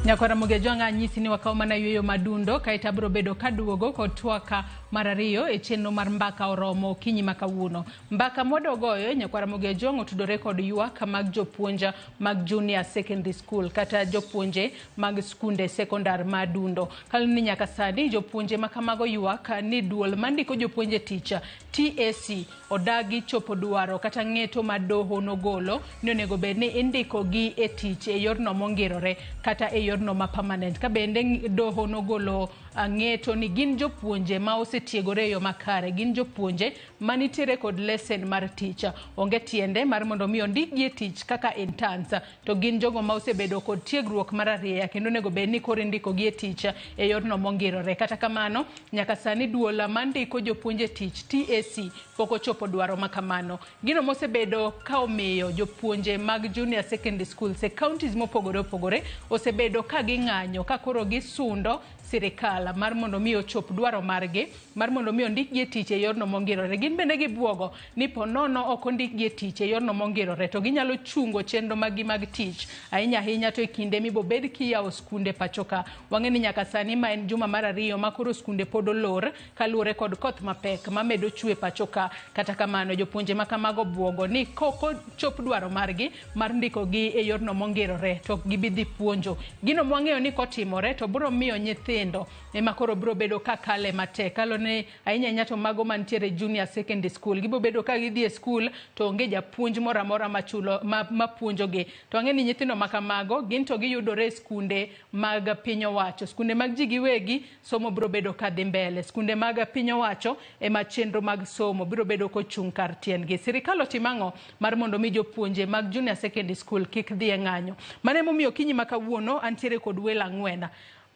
Nyakwar Ramogi Ajwang' anyisi ni wakaw mana yueyo madundo kaeto abiro bedo kaduogo kod twaka mar ariyo e chenro mar mbaka oromo okinyi ma kawuono. Mbaka mwadwa goyo Nyakwar Ramogi Ajwang' otudore kod ywak mag jopuonj mag junior secondary school kata jopuonje mag skunde sekondar ma Adundo. Kaluwore ni nyaka sani jopuonje ma kamago ywak ni duol mandiko jopuonje tich TSC odagi chopo dwaro kata ng'eto ma doho nogolo ni onego bed ni indiko gi e tich e yorno mongirore kata e yorno ma permanent. Ka bende doho nogolo ng'eto ni gin jopuonje ma osetiegore e yo makare, gin jopuonje manitiere kod lesen mar tich. Onge tiende mar mondo mi ondikgi e tich kaka interns to gin jogo ma osebedo kod tiegruok mararieya kendo onego bed ni koro indiko gi e tich e yorno mongirore. Kata kamano, nyaka sani duol mandiko jopuonj e tich TSC pok ochopo dwaro ma kamano. Gino mosebedo ka omiyo jopuonje mag junior secondary schools e counties mopogore opogore osebedo ka ging'anyo ka koro gisundo sirikal mar mondo mi ochop dwaro margi mar mondo mi ondikgi e tich e yorno mongirore. Gin bende gibuogo ni po nono ok ondikgi e tich e yorno mongirore to ginyalo chungo chenro maggi mag tich ahinya ahinya to e kinde mibobed kiyawo skunde pacho ka. Wang'e ni nyaka sani ma en juma mar ariyo ma koro skunde pod olor kaluwore kod koth mapek mamedo chwe pacho ka. Kata kamano jopuonje ma kamago buogo ni kok ochop dwaro margi mar ndikogi e yorno mongirore to ok gibi dhi puonjo. Gino mwang'eyo ni kotimore to biro miyo nyithindo ema koro biro bedo ka kale matek. Kaluwore ni ahinya ahinya to mago mantiere junior secondary school gibo bedo ka gidhi e school to onge japuonj moro amora machulo mapuonjogi. To ang'e ni nyithindo ma kamago gin to giyudore e skunde mag piny owacho. Skunde mag ji giwegi somo biro bedo ka dhi mbele. Skunde mag piny owacho ema chenro mag somo biro bedo kochung' kar tiendgi. Sirikal otim ang'o mar mondo mi jopuonje mag junior secondary school kik dhi e ng'anyo? Mano emomiyo okinyi ma kawuono antiere kod welo ang'wen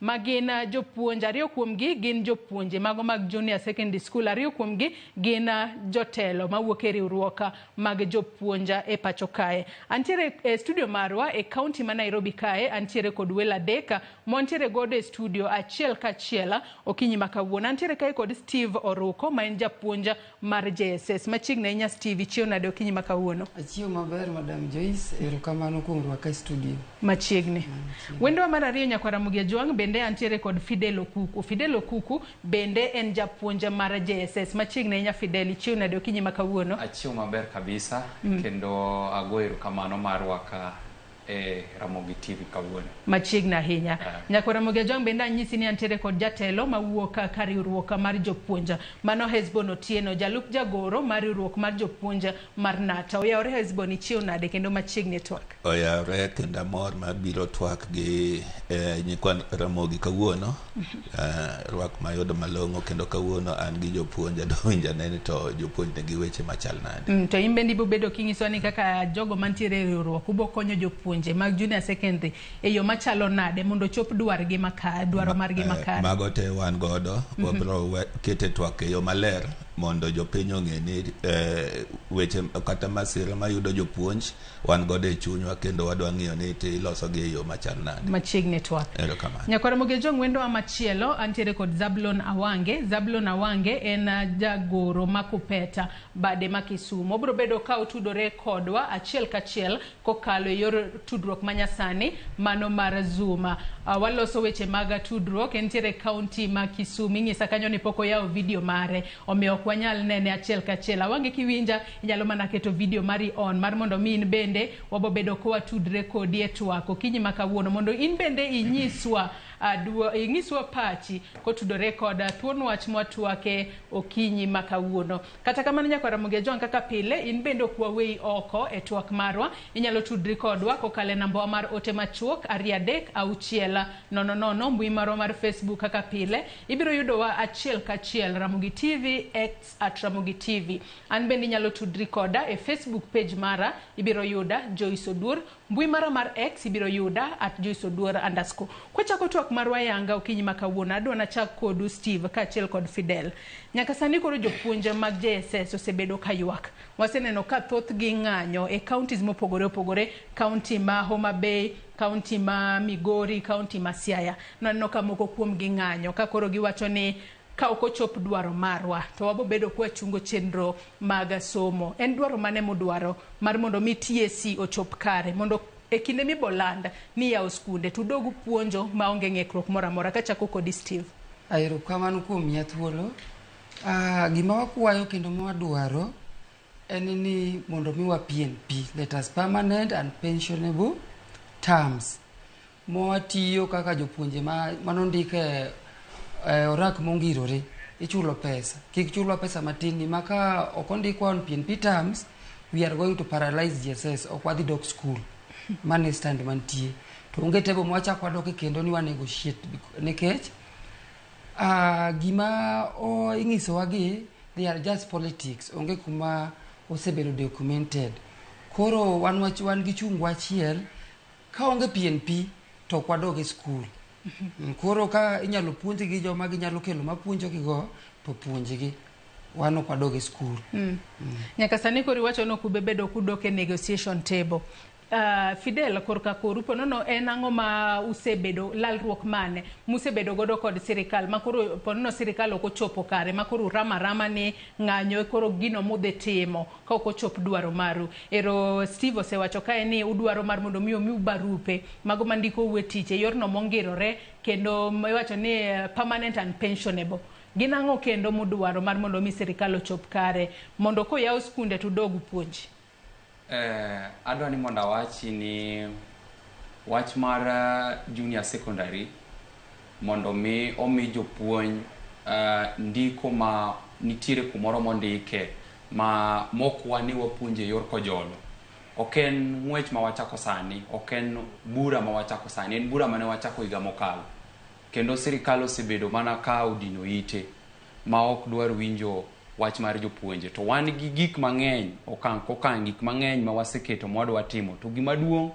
ma gin jopuonj. Ariyo kuomgi gin jopuonje mago mag junior secondary school, ariyo kuomgi gin jotelo mawuok e riwruok mag jopuonj e pacho kae. Antiere e studio marwa e county ma Nairobi kae, antiere kod welo adek mwantiere godo e studio achiel kachiel okinyi ma kawuono. Antiere kae kod Steve Oruko ma en japuonj mar JSS. Machiegni ahinya Steve, ichiew nade okinyi ma kawuono? Achiew maber Madam Joyce, erokamano kuom rwaka e studio. Machiegni. Wendowa mar ariyo Nyakwar Ramogi Ajwang' bende antiere kod Fidel Okuku. Fidel Okuku bende en japuonj mar JSS. Machiegni ahinya Fidel, ichiew nade okinyi ma kawuono? Achiew maber kabisa kendo agoyo erokamano mar rwaka e Ramogi TV kawuono. Machiegni ahinya. Nyakwar Ramogi Ajwang' bende anyisi ni antiere kod jatelo mawuok ka riwruok mar jopuonj. Mano Hesbon Otieno, jalup jagoro mar riwruok mar jopuonj mar NATA. Oyawore Hesbon, ichiew nade kendo machiegni e twak? Oyawore kendo amor mar biro twak gi nyikwa Ramogi kawuono. Rwak mayudo malong'o kendo kawuono an gi jopuonj adwa winjo ane ni to jopuonj nigi weche machal nade. To in bende ibo bedo kinyisowa ni kaka jogo mantiere e riwruok ubo konyo jopuonje mag junior secondary e yo machalo nade mondo ochop dwargi makare, dwaro margi makare. Mago te wan godo, wabiro kete twak e yo maler mondo jopiny ong'e ni weche kata masira mayudo jopuonj wan godo e chunywa kendo wadwa ng'iyo ni to iloso gi e yo machal nade. Machiegni twak. Erokamano. Nyakwar Ramogi Ajwang' wendowa machielo antiere kod Zablon Awange. Zablon Awange en jagoro ma Kupeta bade ma Kisumu. Obiro bedo ka otudore kodwa achiel kachiel kokalo e yor tudruok manyasani mano mar Zoom. Waloso weche mag tudruok, entiere e county ma Kisumu. Inyisa kanyo ni pok oyawo video mare, omiyo ok wanyal nene achiel kachiel. Awange kiwinja, inyalo mana keto video mari on mar mondo mi in bende wabo bedo ka watudre kodi e twak okinyi ma kawuono mondo in bende inyiswa inyiswa pachi kotudore kod thuon wach mwatwake okinyi ma kawuono. Kata kamano Nyakwar Ramogi Ajwang' kaka pile in bende ok waweyi oko e twak marwa. Inyalo tudri kodwa kokalo e nambawa mar ote machuok 2 3 6 0 0, mbui marwa mar Facebook kaka pile ibiro yudowa achiel kachiel Ramogi TV X at Ramogi TV. An bende inyalo tudri koda e Facebook page mara, ibiro yuda Joyce Oduor. Mbui mara mar X ibiro yuda at Joyce Oduor underscore. Kwachako twak marwa yanga okinyi ma kawuono, adwa nachak kodu Steve kaachiel kod Fidel. Nyaka sani koro jopuonj mag JSS osebedo ka ywak. Waseneno ka thothgi ng'anyo e counties mopogore opogore, county ma Homa Bay, county ma Migori, county ma Siaya. Naneno ka moko kuomgi ng'anyo ka koro giwacho ni ka ok ochop dwaro marwa to wabo bedo kwachungo chenro mag somo. En dwaro mane mudwaro mar mondo mi TSC ochop kare mondo e kinde miboland ni yawo skunde tudog puonjo maonge ng'ikruok moro amora. Kachako kodi Steve. Erokamano kuom miya thuolo. Gima wakwayo kendo mawadwaro en ni mondo miwa PNP, let us permanent and pensionable terms. Mwatiyo kaka jopuonje manondik e orak mongirore, ichulo pesa. Kik chulwa pesa matin ni maka ok ondikwa on PNP terms, we are going to paralyze JSS, ok wadhi dok school. Mano e stand mantie. To onge table mwachako wadoke kendo ni wa negotiate nikech gima ing'isowa gi, they are just politics. Onge kuma osebedo documented. Koro wan wach wan gi chungwa achiel, ka onge PNP to ok wadog e school. Koro ka inyalo puonjgi gi joma ginyalo kelo mapuonjogi go to puonjgi. Wan ok wadog e school. Nyaka sani koro iwacho ni ok ubebedo kudok e negotiation table. Fidel, korka koru ponono en ang'o ma usebedo lalruok mane musebedo godo kod sirikal ma koro ponono sirikal ok ochopo kare ma koro urama rama ni ng'anyo koro gino mudhi timo ka ok ochop dwaro maru. Ero Steve osewacho kae ni udwaro mar mondo mi omiu barupe mago mandikou e tich e yorno mongirore kendo iwacho ni permanent and pensionable. Gin ang'o kendo mudwaro mar mondo mi sirikal ochop kare mondo koyaw skunde to udog puonji? Adwa ni mondo awachi ni wach mar junior secondary mondo mi omi jopuonj ndiko ma nitiere kumoro mondike ma mokwa ni wapuonje e yor kojolo. Ok en ng'wech ma wachako sani, ok en bura ma wachako sani, en bura mane wachako higa mokalo. Kendo sirikal osebedo mana ka odino ite ma ok dwar winjo wach mar jopuonje. To wan gi gik mang'eny, okang' kokang' gik mang'eny ma waseketo ma wadwa timo. To gima duong'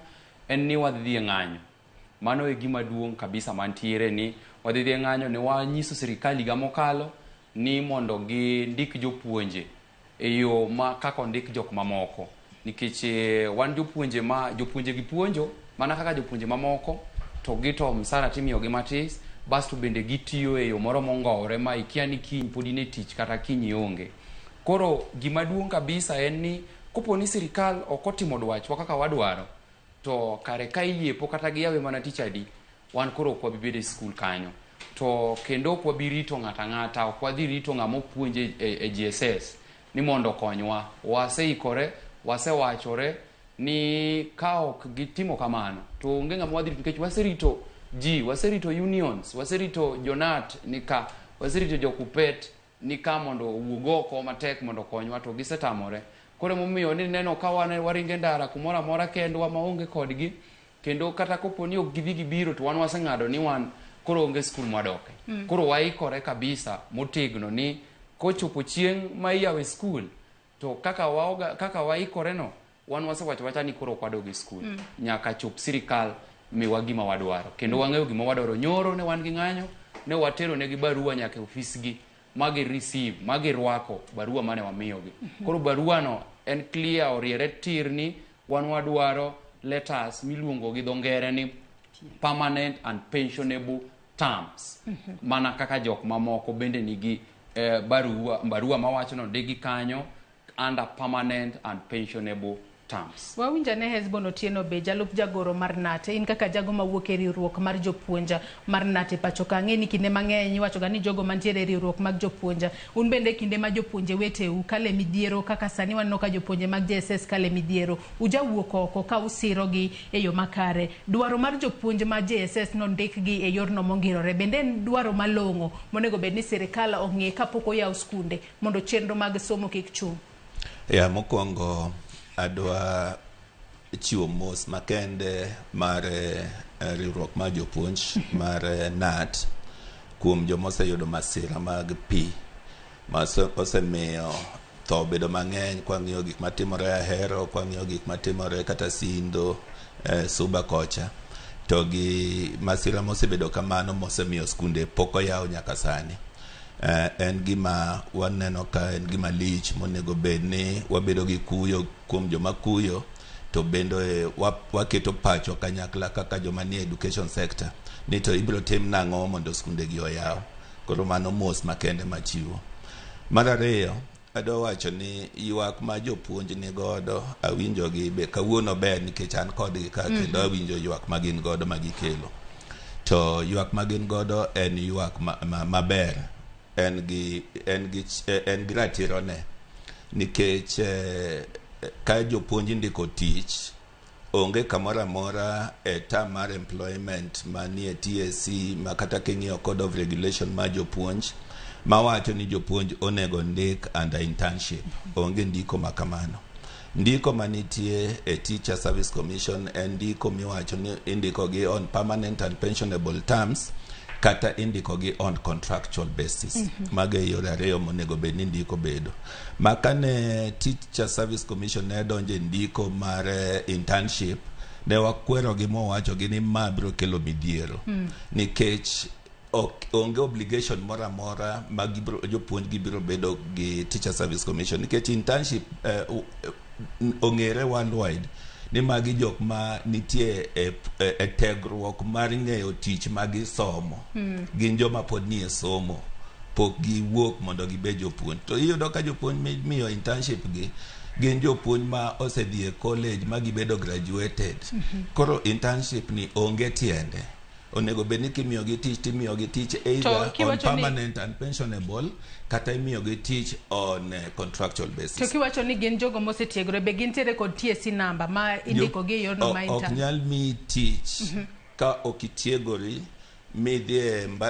en ni wadhi dhi e ng'anyo. Mano e gima duong' kabisa mantiere ni wadhi dhi e ng'anyo ne wanyiso sirikal higa mokalo ni mondo gindik jopuonje e yo ma kaka ondik jok mamoko. Nikech wan jopuonje ma jopuonje gi puonjo mana kaka jopuonje mamoko to gi to msara timiyogi matis basto bende gitiyo e yo moro mongowore ma ikia ni kiny pod in e tich kata kiny ionge. Koro gima duong' kabisa en ni kopo ni sirikal ok otimo dwachwa kaka wadwaro to kare ka iyiepo kata giyawe mana tich adi wan koro ok wabi bedo e skul kanyo. To kendo ok wabi rito ng'ato ang'ata, ok wadhi rito ng'ama opuonje e JSS ni mondo okonywa. Waseikore, wasewachore ni ka ok gitimo kamano to onge ng'ama wadhi rito nikech waserito ji, waserito unions, waserito jonat ni ka, waserito jokupet ni ka mondo owuog oko matek mondo okonywa to gisetamore. Koro emomiyo ni neno ka wan waringo e ndara kumoro amora kendwa maonge kodgi kendo kata kopo ni ok gidhi gibiro to wan waseng'ado ni wan koro onge skul mwadoke. Koro waikore kabisa motegno ni kochopo chieng' ma iyawe skul to kaka waoga, kaka waikore no wan wasewacho wacha ni koro ok wadog e skul nyaka chop sirikal miwa gima wadwaro kendo wang'eyo gima wadwaro. Nyoro ne wan gi ng'anyo ne watero negi barua nyaka e ofisgi ma gi receive ma girwako barua mane wamiyogi. Koro barua no en clear oriere tir ni wan wadwaro letters miluongo gi dho ngere ni permanent and pensionable terms mana kaka jok mamoko bende nigi barua mawacho ni ondikgi kanyo under permanent and pensionable terms. Wawinjo ane Hesbon Otieno be jalup jagoro mar KNUT. In kaka jago mawuok e riwruok mar jopuonj mar KNUT e pacho ka, ang'e ni kinde mang'eny iwacho ga ni jogo mantiere e riwruok mag jopuonj, un bende kinde ma jopuonje weteu kale midhiero kaka sani waneno ka jopuonje mag JSS kale midhiero, ujawuok oko ka usirogi e yo makare. Dwaro mar jopuonj ma JSS nondikgi e yorno mongirore bende en dwaro malong'o monego bed ni sirikal ong'e kapok oyaw skunde mondo chenro mag somo kik chung'. Ya, mokwongo adwa chiwo mos makende mar riwruok mar jopuonj mar KNUT kuom joma oseyudo masira mag pi ma osemiyo tho obedo mang'eny kwang'iyo gik matimore Ahero, kwang'iyo gik matimore kata Sindo, Suba kocha to gi masira mosebedo kamano mosemiyo skunde pok oyaw nyaka sani. En gima waneno ka en gima lich monego bed ni wabedo gi kuyo kuom joma kuyo to bende waketo pachwa kanyakla kaka joma nie education sector ni to ibiro tim nang'o mondo skunde gi oyaw. Koro mano mos makende machiwo. Mar ariyo, Adwa wacho ni ywak ma jopuonj ni godo awinjogi be kawuono ber nikech an kodgi ka kendo awinjo ywak ma gin godo ma gikelo. To ywak ma gin godo en ywak maber, en gi en gi en gi ratiro ne nikech ka jopuonj ndiko tich onge kamoro amora e term mar employment manie TSC ma kata king'iyo code of regulation mar jopuonj mawacho ni jopuonj onego ndik under internship. Onge ndiko ma kamano. Ndiko manitie e Teacher Service Commission en ndiko miwacho ni indiko gi on permanent and pensionable terms kata indiko gi on contractual basis. Mago e yore ariyo monego bed ni ndiko bedo. Ma kane Teacher Service Commission ne donjo e ndiko mar internship, ne wakwerogi mowachogi ni ma biro kelo midhiero. Nikech ok onge obligation moro amora ma gibiro jopuonj gibiro bedo gi Teacher Service Commission nikech internship ong'ere worldwide ni magi jok ma nitie e tegruok mar ng'eyo tich ma gisomo. Gin joma pod nie somo, pok giwuok mondo gibed jopuonj. To iyudo ka jopuonj mimiyo internship gi gin jopuonj ma osedhi e college ma gibedo graduated. Koro internship ni onge tiende. Onego bed ni kimiyogi tich timiyogi tich either on permanent and pensionable kata imiyogi tich on contractual basis. To kiwacho ni gin jogo mosetiegore, be gintiere kod TSC number ma indiko gi e yorno ma Ok intern? nyal miyi tich ka ok itiegori midhi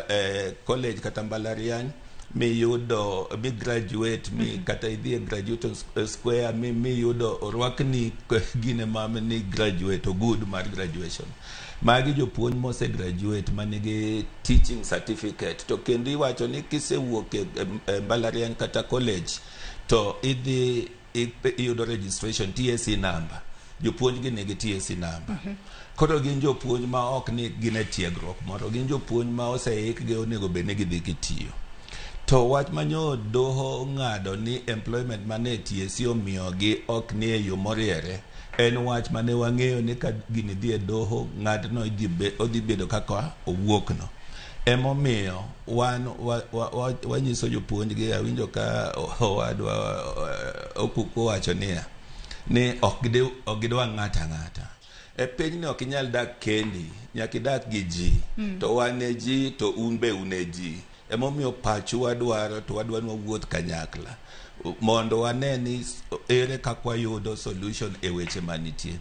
e college kata mbalariany miyudo mi graduate mi kata idhi e graduate square mi miyudo orwakni gine ma ni graduate ogud mar graduation. Magi jopuonj mose graduate manigi teaching certificate to kendo iwacho ni kisewuok e mbalariany kata college to idhi iyudo registration TSC number. Jopuonj gi nigi TSC number. Koro gin jopuonj ma ok ni gin e tiegruok moro, gin jopuonj ma oseikgi onego bed ni gidhi gitiyo. To wach manyo doho ong'ado ni employment mane TSC omiyogi ok ni e yo moriere en wach mane wang'eyo ni ka gini dhi e doho ng'adno odhi bedo kaka owuokno. Emomiyo wan wanyiso jopuonj gi awinjo ka owadwa Okuku owacho niya ni ok gidwa ng'ato ang'ata. E pinyni ok inyal dak kendi, nyaka idak gi ji. To wan e ji to un be un e ji. Emomiyo pachu wadwaro to wadwa ni wawuoth kanyakla mondo wane ni ere kaka wayudo solution e weche manitie.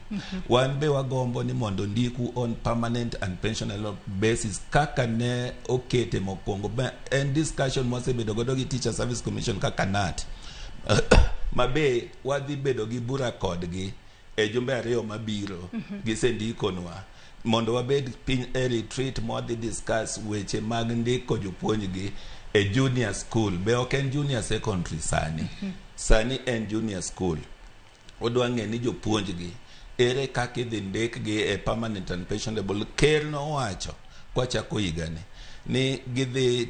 Wan be wagombo ni mondo ndiku on permanent and pensionable basis kaka ne okete mokwongo. En discussion mwasebedo godo gi Teacher Service Commission kaka KNUT. Ma be wadhi bedo gi bura kodgi e jumbe 2 mabiro. Gisendikonwa mondo wabed piny e retreat mwadhi discuss weche mag ndiko jopuonj gi e junior school. Be ok en junior secondary sani. Sani en junior school. Odwa ng'e ni jopuonj gi ere kaka idhi ndikgi e permanent and pensionable. Ker nowacho kwachako higani ni gidhi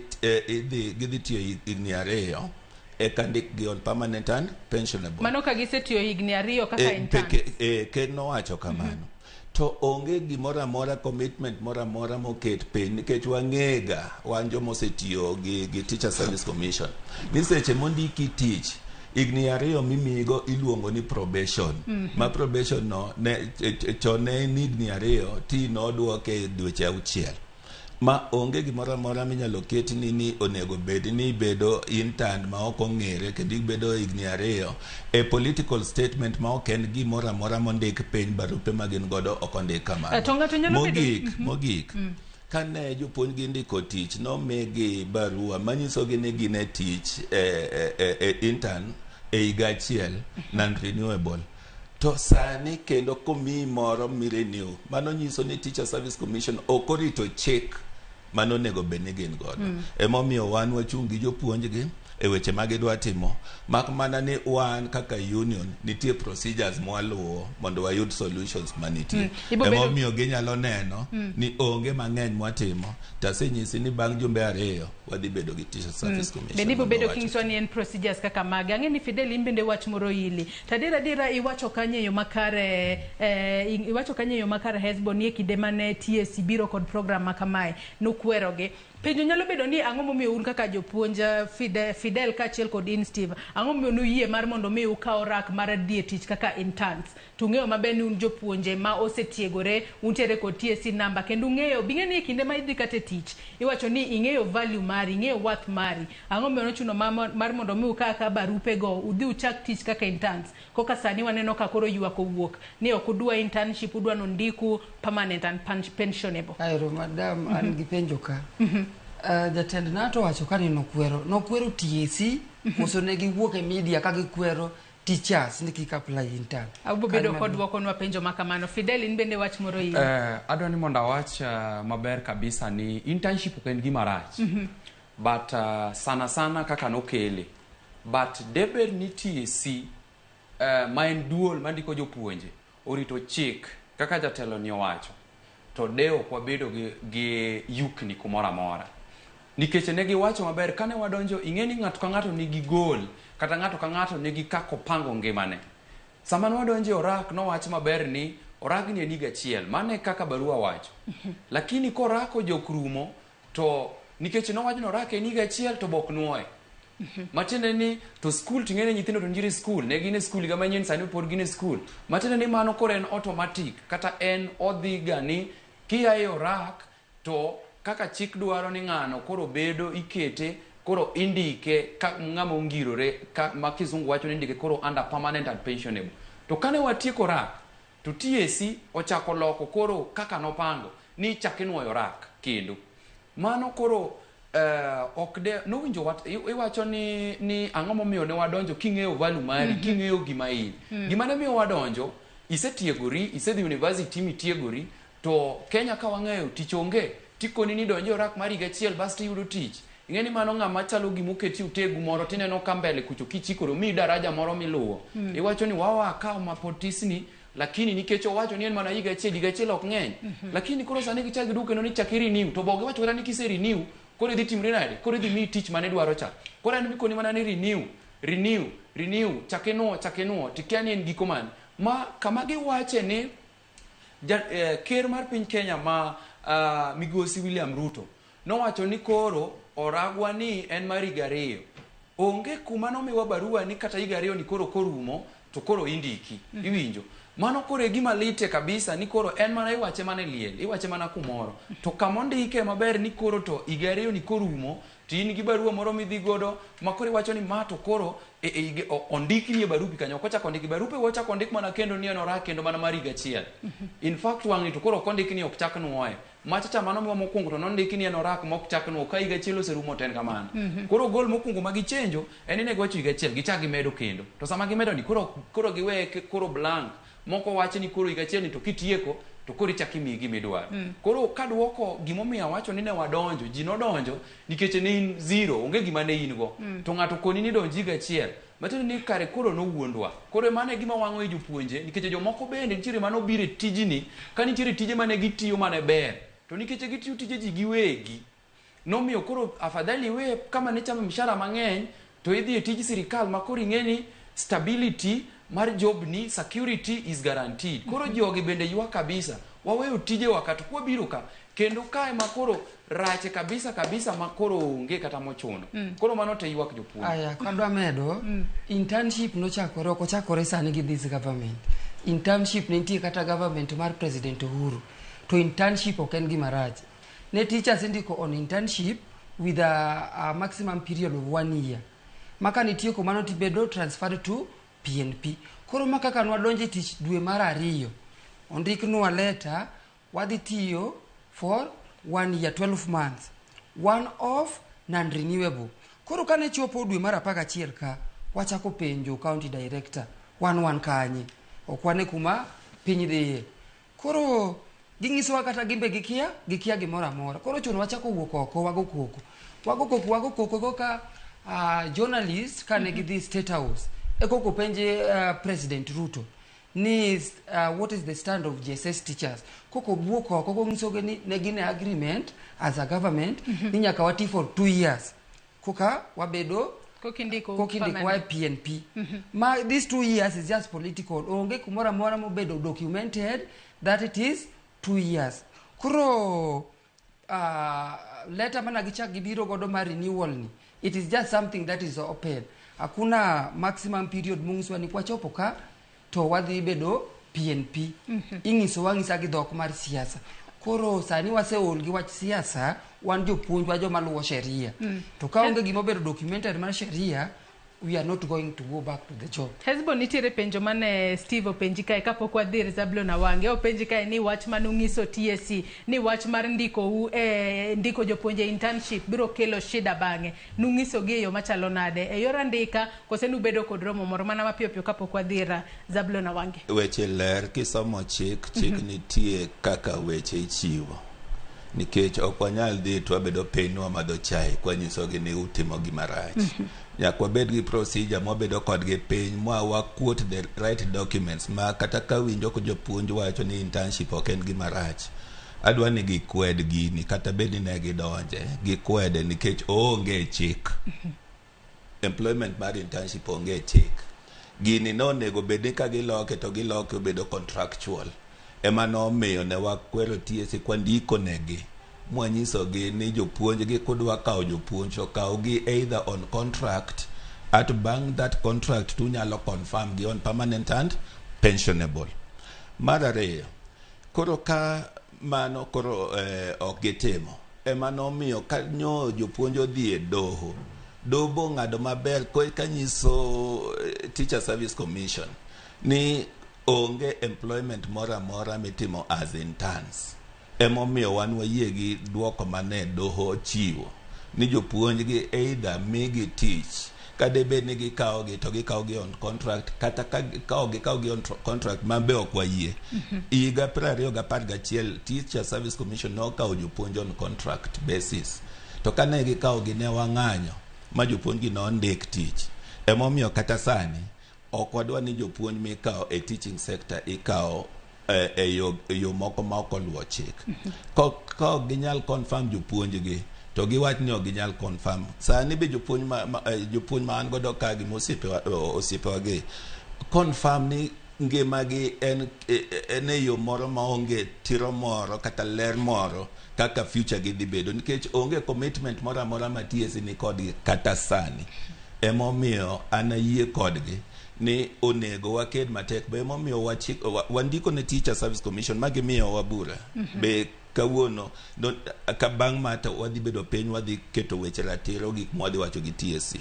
tiyo higni 2 eka ndikgi on permanent and pensionable. Mano ka gisetiyo higni 2 kaka intern. Ker nowacho kamano. To onge gimoro amora, commitment moro amora moket piny nikech wang'ega wan joma osetiyo gi Teacher Service Commission ni seche mondiki tich higni 2 mimiyigo iluongo ni probation. Ma probation no ne chon ne en higni 2 ti nodwoke dweche 6. Ma onge gimoro amora minyalo ketni ni onego bed ni ibedo intern ma ok ong'ere kendo ibedo higni 2 e political statement ma ok en gimoro amora mondik piny, barupe ma gin godo ok ondik kamano. To ng'ato nyalo bedo Mogik, kane jopuonj gi ndiko tich nomigi barua manyisogi ni gin e tich e intern e higa achiel non renewable. To sani kendo komiyi moro mirenew, mano nyiso ni Teacher Service Commission ok orito chik mano onego bed ni gin godo. Emomiyo wan wachung' gi jopuonj gi e weche ma gidwa timo, mak mana ni wan kaka union nitie procedures mwaluwo mondo wayud solutions manitie. Emomiyo ginyalo neno ni onge mang'eny mwatimo, to asenyisi ni bang' jumbe 2 wadhi bedo gi Teacher Service Commission. Bende ibiro bedo kinyisowa ni en procedures kaka mage. Ang'e ni Fidel in bende wach moro ili. To adier adiera iwacho kanyo e yo makare, iwacho kanyo e yo makare Hesbon ni e kinde mane TSC biro kod program ma kamae nukwerogi. Penjo nyalo bedo ni ang'o momiyo un kaka jopuonj Fidel Fidel kaachiel kod in Steve, ang'o momiyo nuyie mar mondo mi ukaw rak mar dhi e tich kaka interns? To ung'eyo maber ni un jopuonje ma osetiegore, untiere kod TSC number kendo ung'eyo, bing'e ni e kinde ma idhi kata e tich, iwacho ni ing'eyo value mari, ing'eyo worth mari. Ang'o momiyo nochuno mar mondo mi ukaw ka barupego, udhi uchak tich kaka interns? Koka sani waneno ka koro ywak owuok ni ok udwa internship, udwa nondiku permanent and pensionable. Aero madam, an gi penjo ka. Jatend NATO wacho ka ni nokwero TSC, koso ne giwuok e media ka gikwero teachers ni kik apply intern. Abo bedo kod dwokonwa penjo ma kamano. Fidel, in bende wach moro in. Adwa ni mondo awach maber kabisa ni internship ok en gima rach. But sana sana kaka nokele. But debed ni TSC ma en duol mandiko jopuonje orito chik kaka jatelo ni owacho to de ok wabedo gi yukni kumoro amora. Nikech ne giwacho maber kane wadonjo, ing'e ni ng'ato ka ng'ato nigi goal kata ng'ato ka ng'ato nigi kaka opango ngimane. Sama ne wadonjo e orak nowach maber ni orakni en higa achiel, mano e kaka barua wacho. Lakini korak ojok rumo to nikech nowach ni orak en higa achiel to bok nuoye. Matiende ni to skul ting'e ni nyithindo to nitiere e skul, ne gin e skul higa manyien sani pod gin e skul. Matiende ni mano koro en automatic kata en odhi ga ni kia e orak to kaka chik dwaro ni ng'ano koro bedo ikete koro indike ka ng'ama ongirore ka ma kizungu wacho ni indike koro under permanent and pensionable. To kane watieko rak to TSC ochako loko koro kaka nopango ni chak inuoyo rak kendo. Mano koro ok de nowinjo wat, iwacho ni ang'o momiyo ne wadonjo king'eyo value mari, king'eyo gima in. Gima ne miyo wadonjo, isetiegori, isedhi university mitiegori, to Kenya ka wang'eyo tich onge, tikoni ni donjo e orak mar higa achiel bas tiyudo tich. Ing'e ni mano ng'ama chalo gimoketi utegu moro tineno ka mbele kucho kichikori omiyi daraja moro miluwo. Iwacho ni wawa akaw mapod tisni, lakini nikech owacho ni en mana higa achiel, higa achiel ok ng'eny. Lakini koro sani gichak giduogo kendo ni chak i renew, to bo giwacho kata ni kise renew, koro idhi timri nade? Koro idhi miyi tich mane idwaro cha. Koro en mikoni mana ni renew, renew, renew, chak inuo, chak inuo, tikia ni en giko mane. Ma kama giwache ni ker mar piny Kenya ma migosi William Ruto nowacho ni koro oragwa ni en mar higa ariyo. Onge kuma nomiwa barua ni kata higa ariyo ni koro korumo to koro indiki. Iwinjo. Mano koro e gima lite kabisa ni koro en mana iwache mana e liel, iwache mana kumoro. To kama ondike maber ni koro to higa ariyo ni korumo to in gi barua moro midhi godo ma koro iwacho ni ma to koro ondikni e barupi kanyo. Ok ochako ondiki barupe, ochako ondik mana kendo ni en orak kendo mana mar higa achiel. In fact wang'ni to koro ok ondik ni ok chak nuoye. Macha cha mano miwa mokwongo to nondiki ni en orak ma ok chak nuo ka higa achiel oserumo to en kamano. Koro gol mokwongo ma gichenjo en ni ne giwacho higa achiel gichak gimedo kendo. To sama gimedo ni koro giweye koro blank moko wacho ni koro higa achiel ni to kitieko to koro ichak imiyi gima idwaro. Koro kaduoko gimomiyo awacho ni ne wadonjo, ji nodonjo nikech ne in zero, onge gima ne in go. To ng'ato koni ni donj higa achiel, matiende ni kare koro nowuondwa. Koro mano e gima wang'o i jopuonje nikech jomoko bende nitiere manobiro e tijni ka nitiere tije mane gitiyo mane ber. To nikech gitiyo tije ji giwegi, nomiyo koro afadhali iwe kama ne chamo mshahara mang'eny to idhi e tij sirikal ma koro ing'e ni stability mar job ni security is guaranteed. Koro jogi bende ywak kabisa. Waweyo tijewa ka to kwabiro ka kendo kae ma koro rache kabisa kabisa ma koro onge kata mochuno. Koro mano te ywak jopuonj. Aya, kadwa medo, internship nochakore, ok ochakore sani gi this government. Internship ne nitie kata government mar President Uhuru. To internship ok en gima rach. Ne teachers indiko on internship with a maximum period of 1 year. Ma ka nitieko mano tibedo transferred to PNP. Koro ma kaka nwadonjo e tich dwe mar ariyo, ondiknwa letter, wadhi tiyo for 1 year, 12 months. One off, non-renewable. Koro kane chopo dwe mar 11 ka, wachako penjo county director, wan kanye? Ok wane kuma piny dhiye. Koro ginyisowa kata gimbe gikia gimoro amora. Koro chuno wachako wuok oko, wago koko. Wago koko, wago koko koka journalist kane gidhi State House. E koko penje President Ruto ni what is the stand of JSS teachers. Koko wuok oko konyisogi ni ne gin e agreement as a government ni nyaka wati for 2 years. Koka wabedo Kokindiko kokindiko e PNP. Ma these 2 years is just political. Onge kumoro amora mobedo documented that it is 2 years. Koro letter mana gichak gibiro godo mar renewal ni It is just something that is open. Hakuna maximum period mong'iswa ni kwachopo ka to wadhi bedo PNP. Ing'iso wang'isa gi dhok mar siasa. Koro sani waseol gi wach siasa, wan jopuonj wa joma luwo sheria. To ka onge gima obedo documented mar sheria, we are not going to go back to the job. Hesbon, nitiere penjo mane Steve openji kae kapok wadhi ir Zablon Awange. Openji kae ni wach manung'iso TSC ni wach mar ndiko u ndiko jopuonje internship biro kelo shida bang'e. Nung'iso gi e yo machalo nade? E yor andika kose nubedo kod romo moro mana mapiyo piyo kapok wadhi ir Zablon Awange? Weche ler kisomo chik, chik nitie kaka weche ichiwo. Nikech ok wanyal dhi to wabedo piny wamadho chai kwanyisogi ni utimo gima rach. Nyaka wabed gi procedure mwabedo kodgi piny mwa wa quote the right documents ma kata ka winjo ko jopuonj wacho ni internship ok en gima rach. Adwa ni gikwed gini kata bed ni ne gidonje, gikwede nikech oonge e chik. Employment mar internship onge e chik. Gini nonego bed ni ka giloke to giloke obedo contractual. Ema nomiyo ne wakwero TSC kwandiko negi mwanyisogi ni jopuonj gi kudwa kawo jopuonj to kaw gi either on contract at bang' that contract tunyalo confirm gi on permanent and pensionable. Mar ariyo, koro ka mano koro ok gitimo ema nomiyo ka nyo jopuonj odhi e doho doho ong'ado maber ka nyiso Teacher Service Commission ni onge employment moro amora mitimo as interns. Emomiyo wan wayie gi duoko mane doho ochiwo ni jopuonj gi either migi tich kadebed ni gikawo gi to gikawo gi on contract kata ka gikawo gikawo gi on contract ma be ok wayie. Higa 2011 Teacher Service Commission nokawo jopuonj on contract basis to kane gikawo gi ne wang'anyo ma jopuonj gi nondik tich. Emomiyo kata sani ok wadwa ni jopuonj mikawo e teaching sector ikawo e yo moko ma ok oluwo chik. Ka ok ginyal confirm jopuonj gi to giwach ni ok ginyal confirm. Sani be jopuonj ma an godo ka gi osiepewa gi confirm ni ngimagi en e yo moro maonge tiro moro kata ler moro kaka future gi dhi bedo nikech onge commitment moro amora ma TSC ni kodgi kata sani. Emomiyo an ayie kodgi ni onego waked matek be emomiyo wandiko ne Teacher Service Commission ma gimiyowa bura be kawuono no, ka bang' ma to wadhi bedo piny wadhi keto weche ratiro gik mwadhi wacho gi TSC.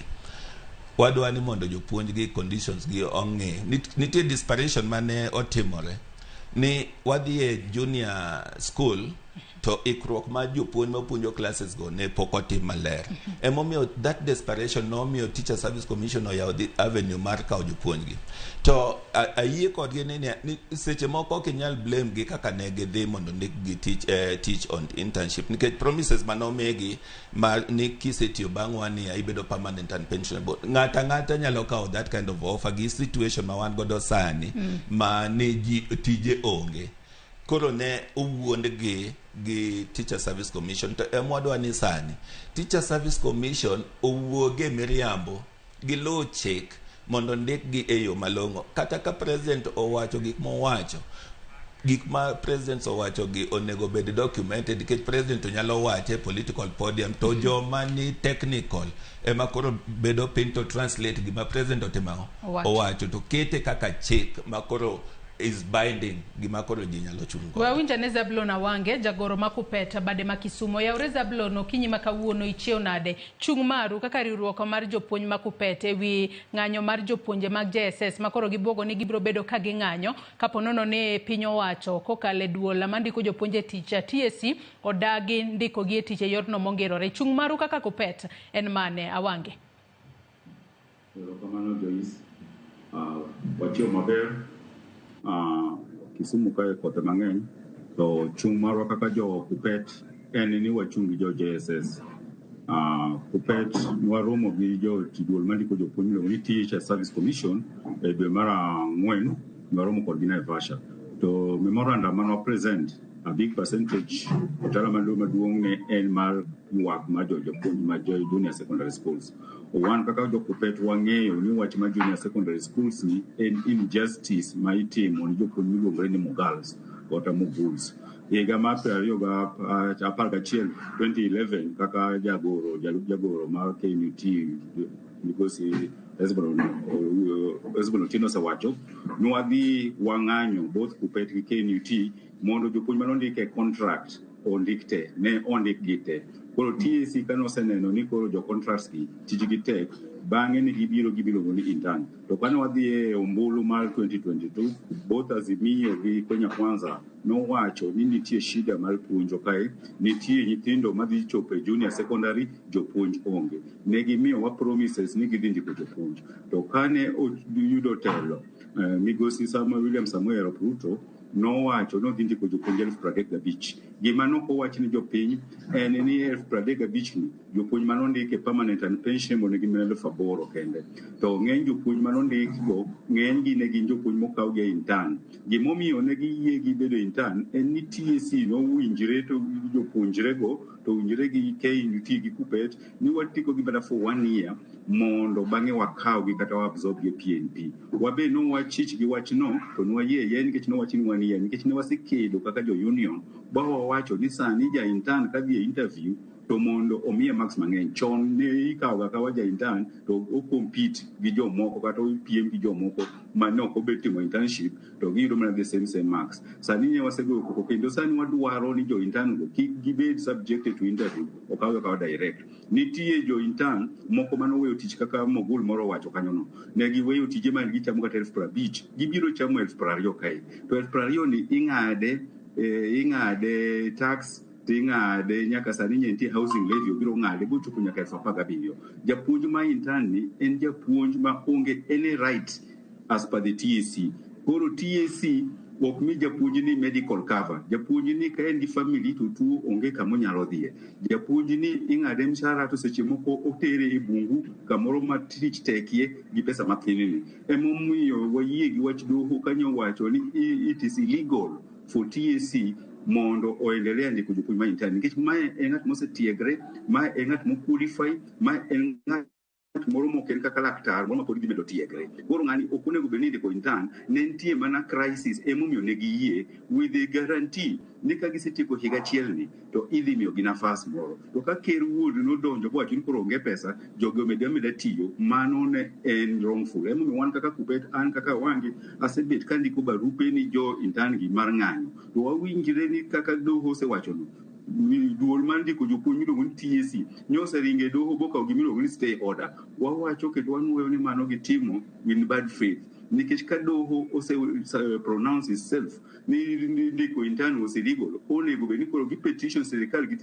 Wadwa ni mondo jopuonj gi conditions gi ong'e. Nitie disparation mane otimore ni wadhi e junior school to ikruok mar jopuonj mapuonjo classes go ne pok otim maler. Emomiyo that desperation nomiyo Teacher Service Commission oyawo the avenue mar kawo jopuonj gi. To ayie kodgi ni seche moko ok inyal blame gi kaka ne gidhi mondo ndik gi teach on internship nikech promises manomigi ma ni kisetiyo bang' one year ibedo permanent and pensionable. Ng'ata ang'ata nyalo kawo that kind of offer gi situation ma wan godo sani ma ni ji tije onge. Koro ne owuondgi gi Teacher Service Commission to ema wadwa ni sani Teacher Service Commission owuog e miriambo giluw chik mondo ndikgi e yo malong'o. Kata ka president owacho gik mowacho, gik ma president owacho gi onego bed documented nikech president to nyalo wache e political podium to joma ni technical ema koro bedo piny to translate gima president otimo ang'o? Owacho. Owacho to kete kaka chik ma koro is binding gima koro ji nyalo chung' godo. Wawinjo ane Zablon Awange, jagoro ma Kupet, bade ma Kisumo. Yaure Zablon, okinyi ma kawuono ichiew nade? Chung' maru kaka riwruok mar jopuonj ma Kupet ewi ng'anyo mar jopuonje mag JSS ma koro gibuogo ni gibiro bedo ka ging'anyo kapo nono ni piny owacho kokalo e duol mandiko jopuonj e tich TSC odagi ndikogi e tich e yorno mongirore. Chung' maru kaka Kupet en mane Awange? Erokamano Joyce. Wachiew maber. Kisumu kae koth mang'eny to chung' marwa kaka jo Kupet en ni wachung' gi jo JSS. Kupet waromo gi jo duol mandiko jopuonj miluongo ni Teacher Service Commission e dwe mar ang'wen waromo kodgi Naivasha. To memorandum mane wa present a big percentage otala maduong' ne en mar ywak mar jo jopuonj ma jo junior secondary schools. Wan kaka jo Kupet wang'eyo ni wach mar junior secondary schools ni en injustice ma itimo ni jopuonj miluongore ni Mugals kata Muguls. Higa mar 2011 2011 kaka jagoro jalup jagoro mar KNUT migosi Hesbon Hesbon Otieno osewacho nwadhi wang'anyo both KUPPET gi KNUT mondo jopuonj manondik e contract ondik te ne ondik gi te. Koro TSC kane oseneno ni koro jo contracts gi tijgi tek bang'e ne gibiro gibiluongo ni intern. To kane wadhi e ombulu mar 2022 both Azimio gi Kenya Kwanza nowacho ni nitie shida mar puonjo kae, nitie nyithindo madhi chopo e junior secondary jopuonj onge. Ne gimiyowa promises ni gidhi ndiko jopuonj. To kane oyudo telo migosi Samuel William Samoei Arap Ruto nowacho ni odhi ndiko jopuonj 35,000. Gima nok owach ni jopiny en ni 35,000 ni jopuonj manondik e permanent and pensionable ne gin mana 8,000 kende. To ng'eny jopuonj manondik go ng'eny gi ne gin jopuonj mokaw gi e intern. Gimomiyo ne giyie gi bedo intern en ni TSC nowinjre to jopuonjre go to owinjre gi KNUT gi KUPPET ni watiko gi mana for one year mondo bang'e wakawgi kata wa absorb gi e PNP. Wabe nowachich gi wachno to nwayie ayiea nikech nowach ni one year nikech ne wasekedo kaka jo union ba wawacho ni sani ja intern kadhi e interview to mondo omiye marks mang'eny. Chon ne ikawo ga kawa ja intern to o compete gi jomoko kata opiem gi jomoko ma ne ok obet timo internship to giyudo mana the same same marks. Sani ne wasegoyo koko kendo sani wadwaro ni jo intern go kik gibed subjected to interview, okawgi akawa direct. Nitie jo intern moko manoweyo tich kaka Mogul moro owacho kanyono. Ne giweyo tije mane gichamo kata 50,000, gibiro chamo 20,000 kae. To 20,000 ni ing'ade ing'ade tax ting'ade nyaka sani nye nitie housing levy obiro ng'ade bochopo nyaka 17,000. Japuonj ma intern ni en japuonj ma onge any right as per the TSC. Koro TSC ok mi japuonj ni medical cover. Japuonj ni ka en gi family to tuo onge kama onyalo dhiye. Japuonj ni ing'ade mshahara to seche moko otere e bungu kamoro ma tich tekie gi pesa mathin ni. Emomiyo wayie gi wach doho kanyo owacho ni it is illegal for TSC mondo oendelea ndiko jopuonj ma intern nikech mae en ng'at mosetiegre, mae en ng'at mo qualify, mae en ng'at moro mok en kaka laktar moro ma pod dhi medo tiegre. Koro ng'ani ok onego bed ni indiko intern, ne nitie mana crisis emomiyo ne giyie with the guarantee ni ka gisetieko higa achiel ni to idhi miyogi nafas moro. To ka ker wuod nodonjo bowacho ni koro onge pesa, jogi omed ameda tiyo, mano ne en wrongful. Emomiyo wan kaka KUPPET, an kaka Wangi, asebet kandiko barupe ni jo intern gi mar ng'anyo. To wawinjre ni kaka doho osewachono, duol mar ndiko jopuonj miluongo ni TSC nyoseringo e doho bokawo gimiluongo ni stay order. Wawacho kendo wanuoyo ni mano gitimo in bad faith nikech ka doho ose pronounce itself ni ndiko intern was illegal, onego bed ni koro gi petition sirikal gi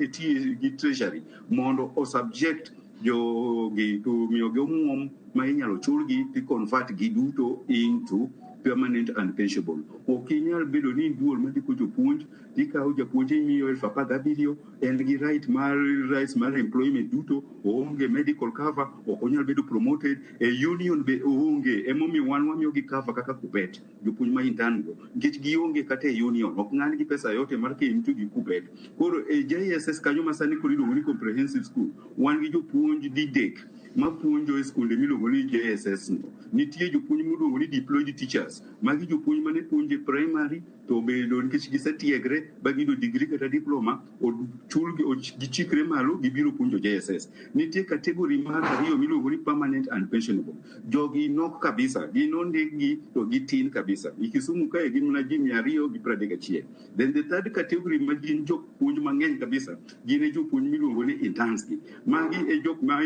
gi treasury mondo o subject jogi to miyogi omuom ma inyalo chulgi ti convert gi duto into permanent and pensionable. Ok inyal bedo ni duol mandiko jopuonj tikawo japuonj imiyo 17,000 en gi right mar rights mar employment duto oonge medical cover ok onyal bedo promoted e union be oonge emomiyo wan wamiyogi cover kaka KUPPET jopuonj ma intern go nikech gionge kata e union ok ng'ad gi pesa yote mar KMT gi KUPPET koro e JSS kanyo ma sani koro iluongo ni comprehensive school wan gi jopuonj didek mapuonjo e skunde miluongo ni JSS no nitie jopuonj miluongo ni deployed teachers magi jopuonj mane puonjo e primary to obedo nikech gisetiegre ba giyudo degree kata diploma ochulgi gichikre malo gibiro puonjo JSS nitie category mar ariyo miluongo ni permanent and pensionable jogi nok kabisa gin ondikgi to gitin kabisa e Kisumu kae gin mana ji 231. Then the third category ma gin jopuonj mang'eny kabisa gin e jopuonj miluongo ni interns gi magi e jok ma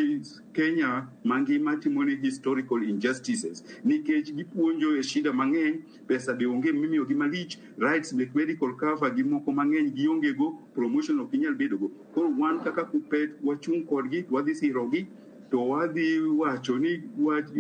Kenya mangima timo ne historical injustices nikech gipuonjo e shida mang'eny pesa be onge mimiyogi malich rights mek medical cover gi moko mang'eny gionge go promotion ok inyal bedo go koro wan kaka KUPPET wachung' kodgi wadhi sirogi to wadhi wacho ni wach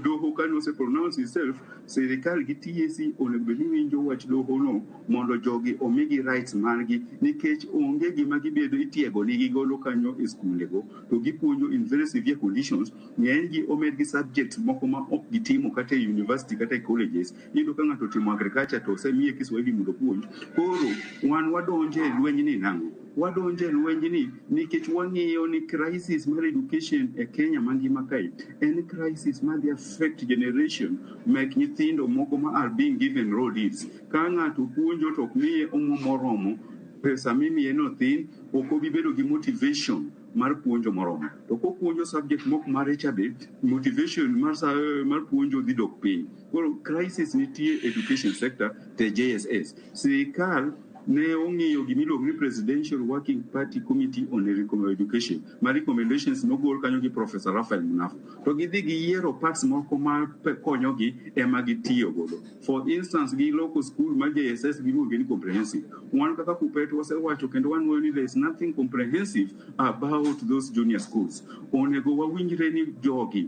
doho kane ose pronounce itself sirikal gi TSC onego bed ni winjo wach doho no mondo jogi omigi rights margi nikech onge gima gibedo itiego nigi godo kanyo e skundego to gipuonjo in very severe conditions ng'eny gi omed gi subjects moko ma ok gitimo kata e university kata e colleges iyudo ka ng'ato otimo agriculture to osemiye Kiswahili mondo opuonj koro wan wadonjo e lweny ni nang'o Wadonjo e lwenjni nikech wang'iyo ni crisis mar education e Kenya mangima kae en crisis madhi affect generation mek nyithindo moko ma are being given raw deals. Ka ng'ato puonjo to ok miye omwom moromo, pesa mimiye no thin, ok obi bedo gi motivation mar puonjo moromo. To kopuonjo subject mok mare cha be, motivation mar puonjo dhi dok piny. Koro crisis nitie education sector te JSS. Sirikal ne ong'iyo gimiluongo ni Presidential Working Party Committee on Education ma recommendations nogol kanyo gi Professor Raphael Munafu, to gidhi giyiero parts moko ma konyogi ema gitiyo godo. For instance, giloko school mar JSS, giluonge ni comprehensive. Wan kaka KUPPET wasewacho kendo wanuoyo ni there is nothing comprehensive about those junior schools. Onego wawinjre ni jogi,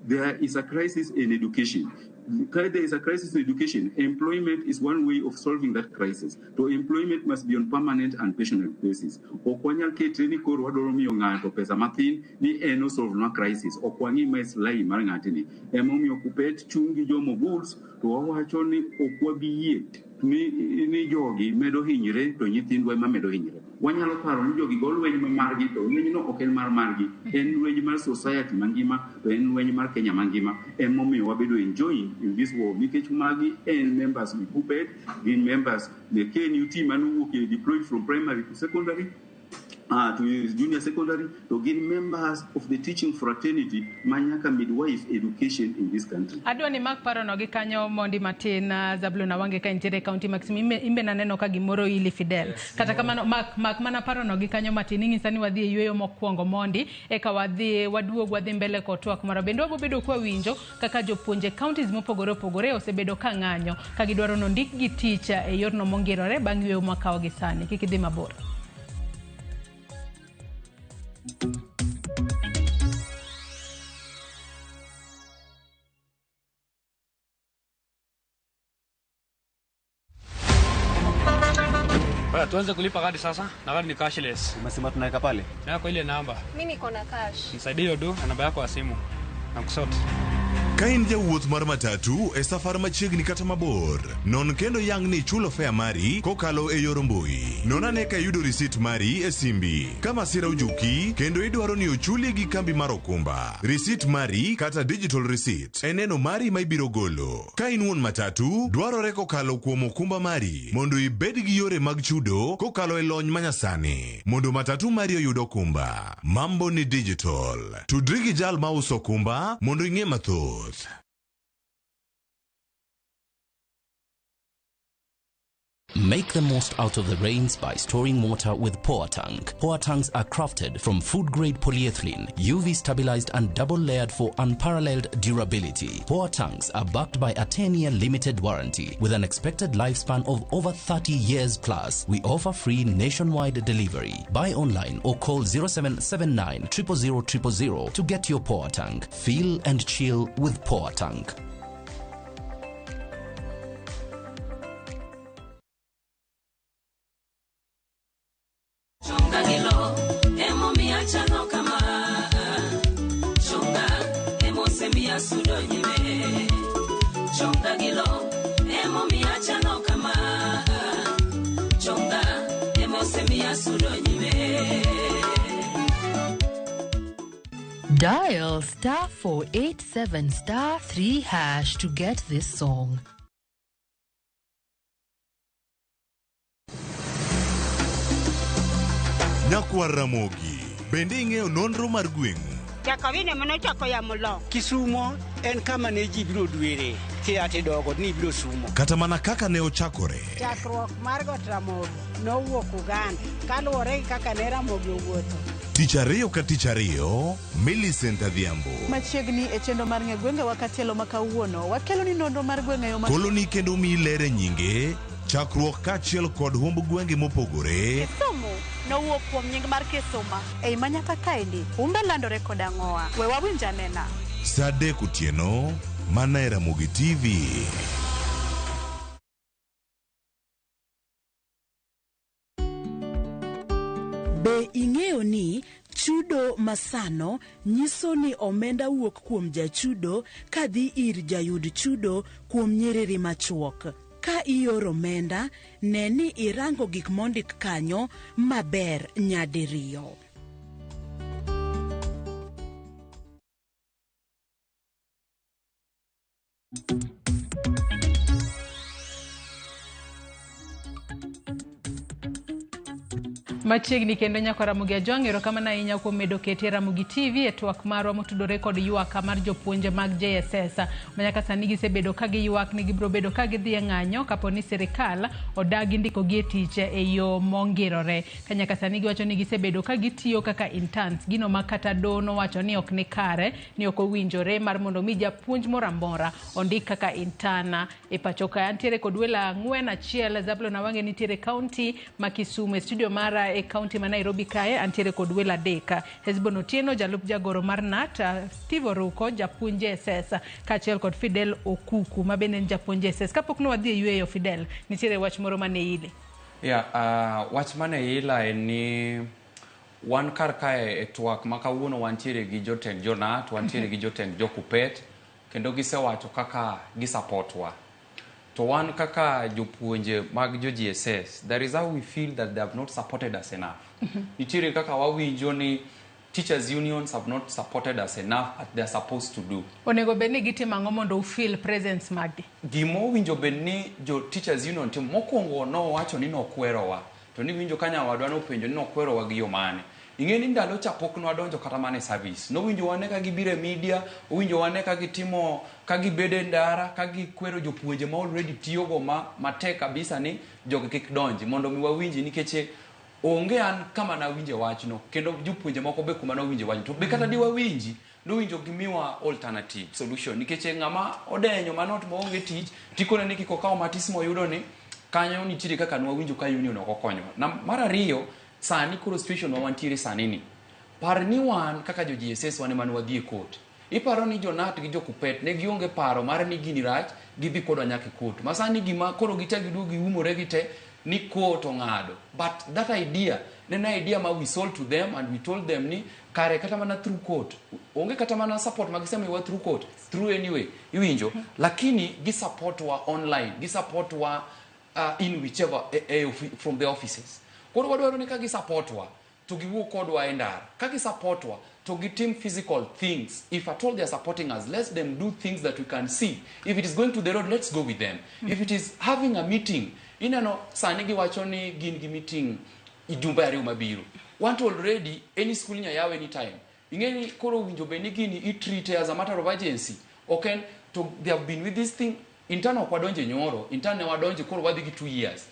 there is a crisis in education. There is a crisis in education. Employment is one way of solving that crisis. To employment must be on permanent and pensionable basis. Ok wanyal ketre ni koro wadwaro miyo ng'ato pesa mathin ni en osolve nwa crisis. Ok wang'i maslahi mar ng'atni. Emomiyo KUPPET chung' gi jomo goods to wawacho ni ok wabi yie ni jogi medo hinyre to nyithindwa ema medo hinyre. Wanyalo paro ni jogi go lweny ma margi, to lwenyno ok en mar margi, en lweny mar society mangima, to en lweny mar Kenya mangima. Emomiyo wabedo enjoying in this war nikech magi en members gi KUPPET, gin members the KNUT manowuok e deployed from primary to secondary to junior secondary, to gin members of the teaching fraternity manyaka midwife education in this country. Adwa ni mak parono gi kanyo mondi matin. Zablon Awange, ka intiere e kaunti ma Kisumu, imbe naneno ka gimoro ili Fidel. Kata kamano, mak mana parono gi kanyo matin, ing'isa ni wadhi e yueyo mokwongo mondi eka wadhi waduog wadhi mbele kod twak marwa. Bende wabo bedo kwawinjo kaka jopuonje counties mopogore opogore osebedo ka ng'anyo ka gidwaro nondik gi tich e yorno mongirore bang' yueyo mwakawo gi sani. Kik idhi mabor. Baya, tuanze kulipa kadi sasa na kadi ni cashless. Umesema tunaweka pale? Yako ile namba. Mimi niko na cash. Nisaidie hiyo do na namba yako ya simu. Na kusort. Ka in jawuoth mar matatu e safar machiegni kata mabor, non kendo yang ni ichulo fare mari kokalo e yor mbui. Non ane ka iyudo risit mari e simbi. Ka masira ojuki kendo idwaro ni ochuli gi kambi mar okumba, risit mari kata digital receipt e neno mari ma ibiro golo. Ka in wuon matatu, dwarore kokalo kuom okumba mari mondo ibed gi yore mag chudo kokalo e lony manyasani mondo matatu mari oyud okumba. Mambo ni digital. Tudri gi jal mauso okumba mondo ing'e mathoth. Make the most out of the rains by storing water with Poa Tank. Poa Tanks are crafted from food-grade polyethylene, UV stabilized and double-layered for unparalleled durability. Poa Tanks are backed by a 10-year limited warranty with an expected lifespan of over 30 years plus. We offer free nationwide delivery. Buy online or call 0779 000 000 to get your Poa Tank. Feel and chill with Poa Tank. Dial *487*3# to get this song. Nyakwar Ramogi, bende ing'eyo nonro mar gweng'u? Jakawine manochako yamo lo. Kisumo en kama ne ji biro dwere kia tidogo ni biro sumo. Kata mana kaka ne ochakore. Chakruok mar got Ramogi nowuok Uganda kaluwore gi kaka ne Ramogi owuotho. Tich ariyo ka tich ariyo, Millicent Adhiambo. Machiegni e chenro mar ng'e gwengewa katielo ma kawuono, wakelo ni nonro mar gwenge yo ma Koloni kendo miyi ler e nyinge, chakruok kaachiel kod humb gwenge mopogore. Kisumu nowuok kuom nying mar Kisuma. Ei manyaka kaendi, humbe landore kod ang'owa. We wawinj anena. Saa 3 otieno, mana e Ramogi TV. Be ing'eyo ni chudo masano nyiso ni omenda wuok kuom jachudo kadhi ir jayud chudo kuom nyiriri machuok. Ka ioro omenda, ne ni irango gik mondik kanyo maber nyadiriyo. Machiegni kendo nyako Ramogi Ajwang', erokamano ahinya kuom medo keti Ramogi TV e twak marwa motudore kod ywak mar jopuonje mag JSS ma nyaka sani gisebedo ka giywak ni gibiro bedo ka gidhi e ng'anyo kapo ni sirikal odagi ndikogi e tich e yo mongirore. Ka nyaka sani giwacho ni gisebedo ka gitiyo kaka interns, gino ma kata doho nowacho ni ok ni kare, ni ok owinjore mar mondo mi japuonj moro amora ondik kaka intern e pacho ka. Antiere kod welo ang'wen, achiel Zablon Awange nitiere kaunti ma Kisumu e studio mara e kaunti ma Nairobi kae antiere kod welo adek. Hesbon Otieno jalup jagoro mar KNUT, Steve Oruko japuonj JSS kaachiel kod Fidel Okuku ma bende en japuonj JSS. Kapok ne wadhi e yueyo Fidel, nitiere wach moro mane ile. Yeah, wach mane ila en ni wan kar kae e twak ma kawuono wantiere gi jotend jo KNUT, wantiere gi jotend jo KUPPET kendo gisewacho kaka gisupportwa. To wan kaka jopuonje mag jo JSS, there is how we feel that they have not supported us enough. Nitiere kaka wawinjo ni teachers unions have not supported us enough as they are supposed to do. Onego bed ni gitimo ang'o mondo ufeel presence maggi? Gima owinjo bed ni jo teachers union timo mokwongo nowacho ni nokwerowa to niwinjo ka nyawadwa nopenjo ni nokwerowa gi yo mane ing'e ni ndalo cha pok nwadonjo kata mana e service nowinjo wane ka gibiro e media owinjo wane ka gitimo ka gibedo e ndara ka gikwero jopuonje ma already tiyogo ma matek kabisa ni jogi kik donji mondo mi wawinji nikech onge an kama nawinje wachno kendo jopuonje moko be kuma nowinje wachno to be kata diwawinji nowinjo gimiwa alternative solution nikech ng'ama odenyo manot maonge tich tikone ni kik okaw matis moyudo ni kanyo nitiere kaka nwawinjo ka union ok okonyowa na mar ariyo sani koro situation ma wantiere sani ni par ni wan kaka jo JSS wan ema ne wadhi e court iparo ni jo KNUT gi jo KUPPET ne gionge paro mar ni gini rach gidhi kodwa nyaka e court ma sani gima koro gichak giduogo giumore gi te ni court ong'ado but that idea ne en idea ma we sold to them and we told them ni kare kata mana through court onge kata mana support ma gisemiwa through court through anyway iwinjo lakini gi support wa online gi support wa in whichever from the offices koro wadwaro ni ka gi support wa to giwuo kodwa e ndara ka gi support wa to gitim physical things if at all they are supporting us let them do things that we can see if it is going to the road let's go with them if it is having a meeting ineno sani giwacho ni gin gi meeting jumbe ariyo mabiro wan to already any school inya yaw anytime ing'e ni koro owinjo bed ni gini itreat as a matter of urgency ok en to they have been with this thing intern ok wadonje nyoro intern ne wadonje koro wadhi gi 2 years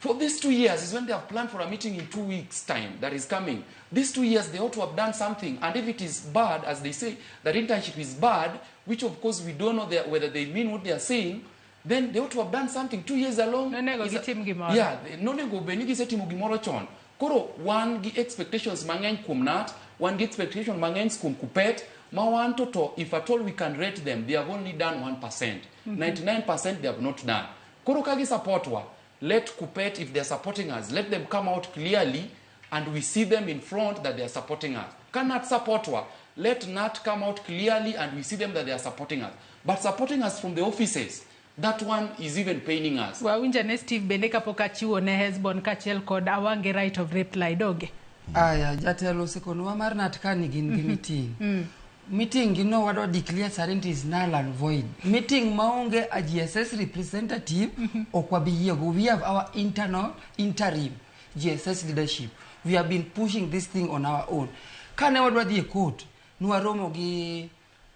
for these 2 years is when they have planned for a meeting in 2 weeks time that is coming these 2 years they ought to have done something and if it is bad as they say that internship is bad which of course we don't know whether they mean what they are saying then they ought to have done something 2 years alone Nonego gitim gimoro. Yeah, nonego bed ni gisetimo gimoro chon koro wan gi expectations mang'eny kuom KNUT wan gi expectation mang'eny kuom KUPPET ma wan to if at all we can rate them they have only done 1% 99% they have not done koro ka gi support wa let KUPPET if they are supporting us let them come out clearly and we see them in front that they are supporting us ka KNUT support wa let KNUT come out clearly and we see them that they are supporting us but supporting us from the offices that one is even paining us Wawinjo ne Steve bende kapok achiwo ne Hesbon kaachiel kod Awange right of reply donge. Aya, jatelo osekonowa mar KNUT ka ni gin gi meeting. Meeting gi no wadwa declare sani it is null and void. Meeting maonge a JSS representative ok wabi yiego. We have our internal interim JSS leadership. We have been pushing this thing on our own. Kane wadwa dhi e court, nwaromo gi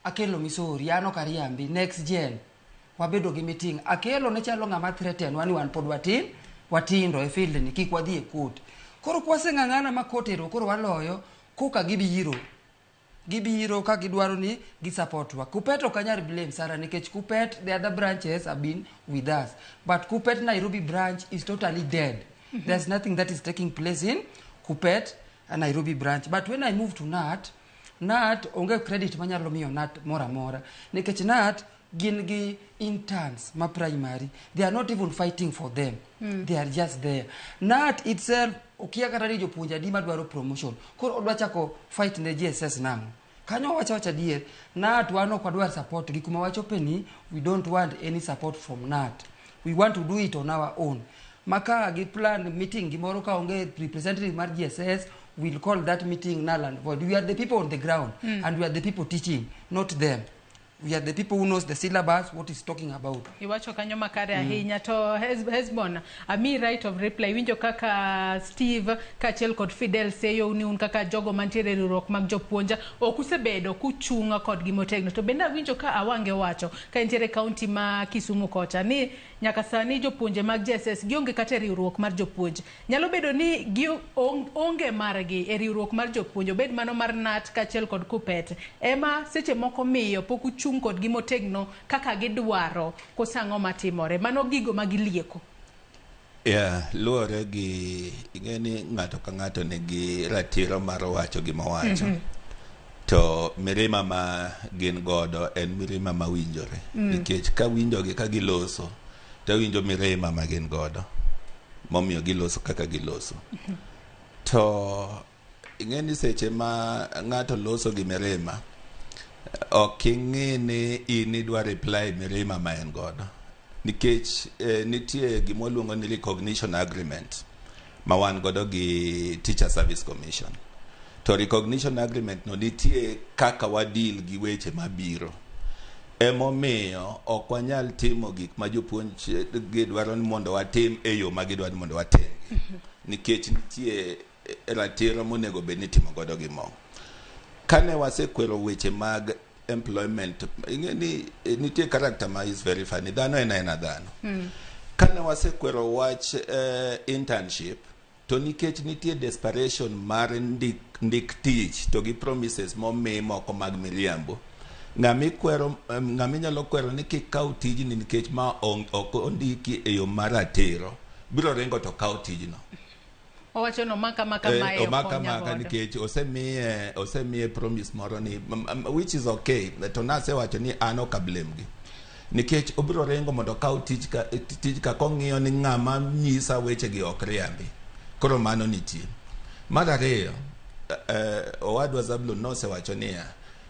Akelo Misori, an ok ariambi, next gen. Wabedo gi meeting. Akelo ne chalo ng'ama threaten wa ni wan pod watin, watindo e field ni kik wadhi e court. Koro kwaseng'ang'ana ma court ero koro waloyo, koka gibiro gibiro ka gidwaro ni gisupport wa. KUPPET ok anyal blame Sarah nikech KUPPET the other branches have been with us. But KUPPET Nairobi branch is totally dead. There's nothing that is taking place in KUPPET Nairobi branch. But when I move to KNUT, KNUT onge credit manyalo miyo KNUT moro amora. Nikech KNUT gin gi interns ma primary. They are not even fighting for them. They are just there. KNUT itself okia kata ni jopuonj adi madwaro promotion. Koro odwa chako fight ne JSS nang'o? Kanyo wacha wacha adier, KNUT wan ok wadwar support gi kuma wachope ni we don't want any support from KNUT. We want to do it on our own. Maka gi plan meeting gimoro ka onge representative mar JSS, we'll call that meeting null and void. We are the people on the ground and we are the people teaching, not them. We are the people who knows the syllabus, what is talking about. Iwacho kanyo makare ahinya to Hesbon, ami right of reply. Winjo kaka Steve kaachiel kod Fidel seyo ni un kaka jogo mantiere e riwruok mag jopuonj ok usebedo kuchung' kodgi motegno. To bende awinjo ka Awange owacho ka entiere kaunti ma Kisumu kocha ni nyaka sani jopuonje mag JSS gionge kata e riwruok mar jopuonj. Nyalo bedo ni gi onge margi e riwruok mar jopuonj, obed mano mar KNUT kaachiel kod KUPPET, ema seche moko miyo pok uchung' kodgi motegno kaka gidwaro, koso ang'o matimore? Mano gigo ma gilieko. Yeah, luwore gi ing'e ni ng'ato ka ng'ato nigi ratiro mar wacho gima owacho. To mirima ma gin godo en mirima mawinjore. Nikech kawinjogi ka giloso, tawinjo mirima ma gin godo. Momiyo giloso kaka giloso. To ing'e ni seche ma ng'ato loso gi mirima, ok ing'i ni in idwa reply mirima ma en godo. Nikech nitie gima waluongo ni recognition agreement ma wan godo gi Teacher Service Commission. To recognition agreement no nitie kaka wadeal gi weche mabiro. Emomiyo ok wanyal timo gik ma jopuonj gidwaro ni mondo watim e yo ma gidwaro ni mondo watim. Nikech nitie ratiro monego bed ni itimo godo gimoro. Kane wasekwero weche mag employment, ing'e ni nitie character ma is very funny. Dhano en aena dhano. Kane wasekwero wach internship, to nikech nitie desperation mar ndik tich to gi promises momi moko mag miriambo, ng'ama ng'ama inyalo kwero ni kik kaw tijni nikech ma ok ondiki e yo mar ratiro, biro ringo to kaw tijno. Owacho no maka maka mae omaka okonya maka godo. Nikech osemiye promise moro ni which is okay, to nasewacho ni an ok ablame gi nikech obiro ringo mondo okaw tich ka kong'iyo ni ng'ama nyisa weche gi ok riambi. Koro mano nitie. Mar ariyo, owadwa Zablon nosewacho niya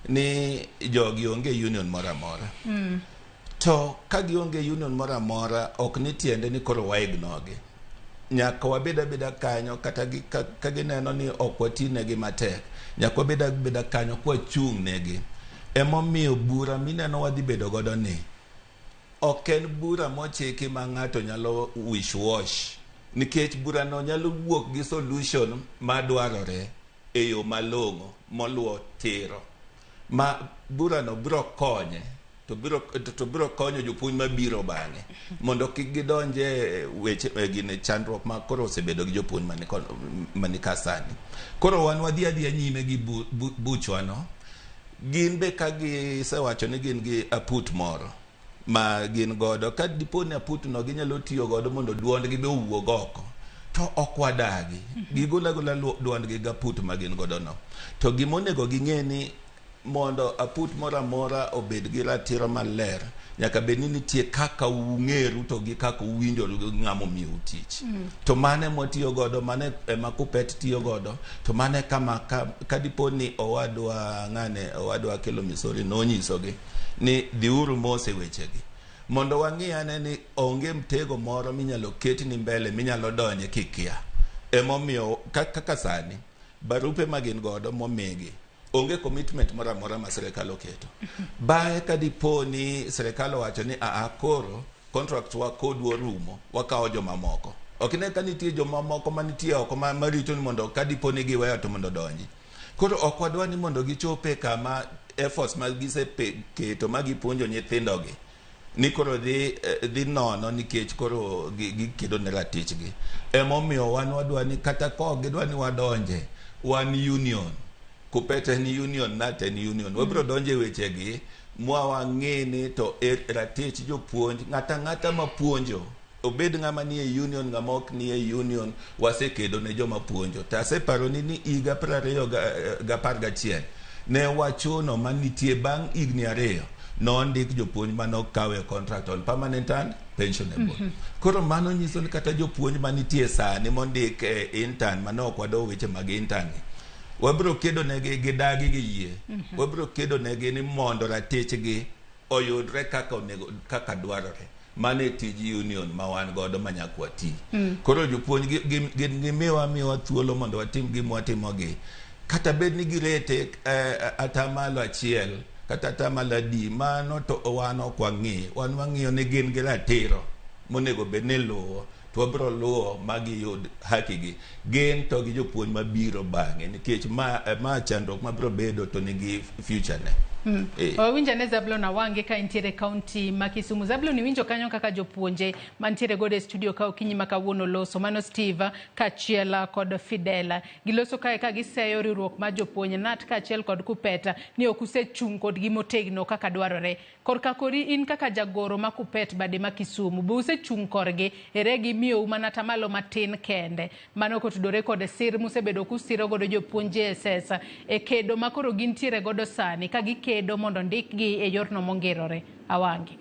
ni jogi onge union moro amora. To ka gionge union moro amora, ok ni tiende ni koro wa ignore gi. Nyaka wabed abeda kanyo kata ka gineno ni ok watinegi matek, nyaka wabed abeda kanyo kwachung' negi. Emomiyo bura mineno wadhi bedo godo ni ok en bura mochiki ma ng'ato nyalo wish wash, nikech burano nyalo wuok gi solution madwarore e yo malong'o moluwo tiro ma burano biro konye to biro konyo jopuonj mabiro bang'e mondo kik gidonje weche e gine chandruok ma koro osebedo gi jopuonj mani ka sani. Koro wan wadhi adhiya nyime gi buchwano. Gin be ka gisewacho ni gin gi aput moro ma gin godo, ka dipo ni aput no ginyalo tiyo godo mondo duondgi be owuog oko, to ok wadagi gigol agola duondgi gaput ma gin godo no. To gimonego ging'e ni mondo aput moro amora obed gi ratiro maler, nyaka bed ni nitie kaka ung'eru to gi kaka uwinjoru gi ng'ama omiyou tich. To mano ema watiyo godo, mano ema KUPPET tiyo godo. To mano e kama ka dipo ni owadwa ng'ane, owadwa Kelo Misori nonyisogi ni dhiuru mos e wechegi mondo wang'i ane ni onge mtego moro minyalo ketni mbele minyalo donje kikia. Emomiyo kaka sani barupe ma gin godo momigi onge commitment moro amora ma sirikal oketo. Bang'e ka dipo ni sirikal owacho ni aa koro contract wa kodu orumo, wakawo jomamoko, ok ine ka nitie jomamoko manitie oko marito ni mondo ka dipo ni giweyo to mondo odonji. Koro ok wadwa ni mondo gichope kama efforts ma giseketo ma gipuonjo nyithindogi ni koro dhi nono nikech koro gikedo ne ratichgi. Emomiyo wan wadwa ni kata ka ok gidwa ni wadonje, wan union, KUPPET en union, KNUT en union, wabiro donjo e wechegi mwa wang'e ni to e ratich jopuonj. Ng'ata ang'ata mapuonjo, obed ng'ama nie union, ng'ama ok nie union, wasekedo ne joma puonjo. To aseparoni ni higa 2011 ne wachuno manitie bang' higni 2 nondik jopuonj manokawe contract on permanent and pensionable. Koro mano nyiso ni kata jopuonj manitie sani mondik e intern, mane ok wadowo weche mag intern gi, wabiro kedo negi gidagi gi yie. Wabiro kedo negi ni mondo ratichgi oyudre kaka onego, kaka dwarore. Mano e tij union ma wan godo ma nyaka wati. Koro jopuonj gin gimiwa miwa thuolo mondo watim gima watimogi. Kata bed ni girete 1% kata 80%, mano to wan ok wang'i. Wan wang'iyo ni gin gi ratiro monego bed ni luwo, to wabiro luwo ma giyud haki gi. Gin to gi jopuonj mabiro bang'e, nikech ma chandruok mabiro bedo to nigi future ne. Wawinjo ane Zablon Awange ka entiere kaunti ma Kisumu. Zablon, iwinjo kanyo kaka jopuonje mantiere godo e studio ka okinyi ma kawuono loso. Mano Steve kaachiel kod Fidel. Giloso kae ka giseyo riwruok mar jopuonj KNUT kaachiel kod KUPPET ni ok usechung' kodgi motegno kaka dwarore. Korka kori in kaka jagoro ma KUPPET bade ma Kisumu, be usechung' korgi ere gimiyou mana atamalo matin kende. Mano kotudore kod sir musebedo kusiro godo jopuonj JSS e kedo ma koro gintiere godo sani ka gikedo mondo ndikgi e yorno mongirore. Awange.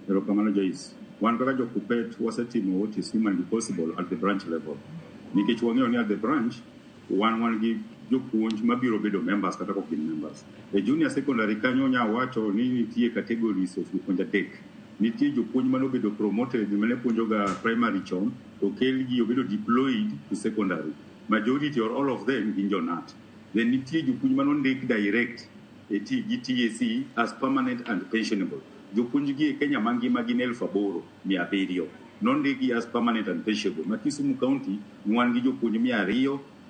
Erokamano, Joyce. Wan kaka jo KUPPET wasetimo what is humanly possible at the branch level. Nikech wang'eyo ni at the branch wan gi jopuonj mabiro bedo members kata kok gin members. E junior secondary kanyo nya wacho ni nitie categories of jopuonj adek. Nitie jopuonj manobedo promoted mane puonjoga primary chon, okelgi obedo deployed to secondary. Majority or all of them gin jo KNUT. Then nitie jopuonj manondik direct e gi TSC as permanent and pensionable. Jopuonj gi e Kenya mangima gin 8,700. Nondikgi as permanent and pensionable. Ma Kisumu County wan gi jopuonj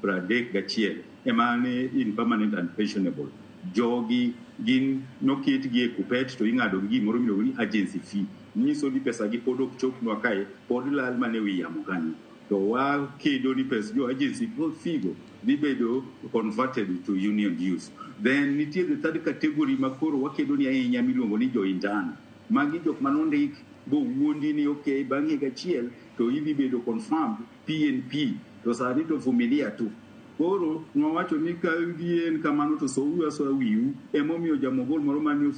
231 ema ne in permanent and pensionable. Jogi gin noketgi e KUPPET to ing'ado gi gimoro miluongo ni agency fee. Nyiso ni pesa gi pod ok chopnwa kae, pod lal mana e wi yamo kanyo. To wakedo ni pes jo agency fee go dhi bedo converted to union dues. Then nitie the third category ma koro wakedo ni ahinya miluongo ni jo intern. Magi jok manondik bowuondi ni okay, bang' higa achiel to idhi bedo confirmed PNP, to sani to vumilia tu. Koro nwawacho ni ka en kamano to souru asoya wiu. Emomiyo jamogol moro manie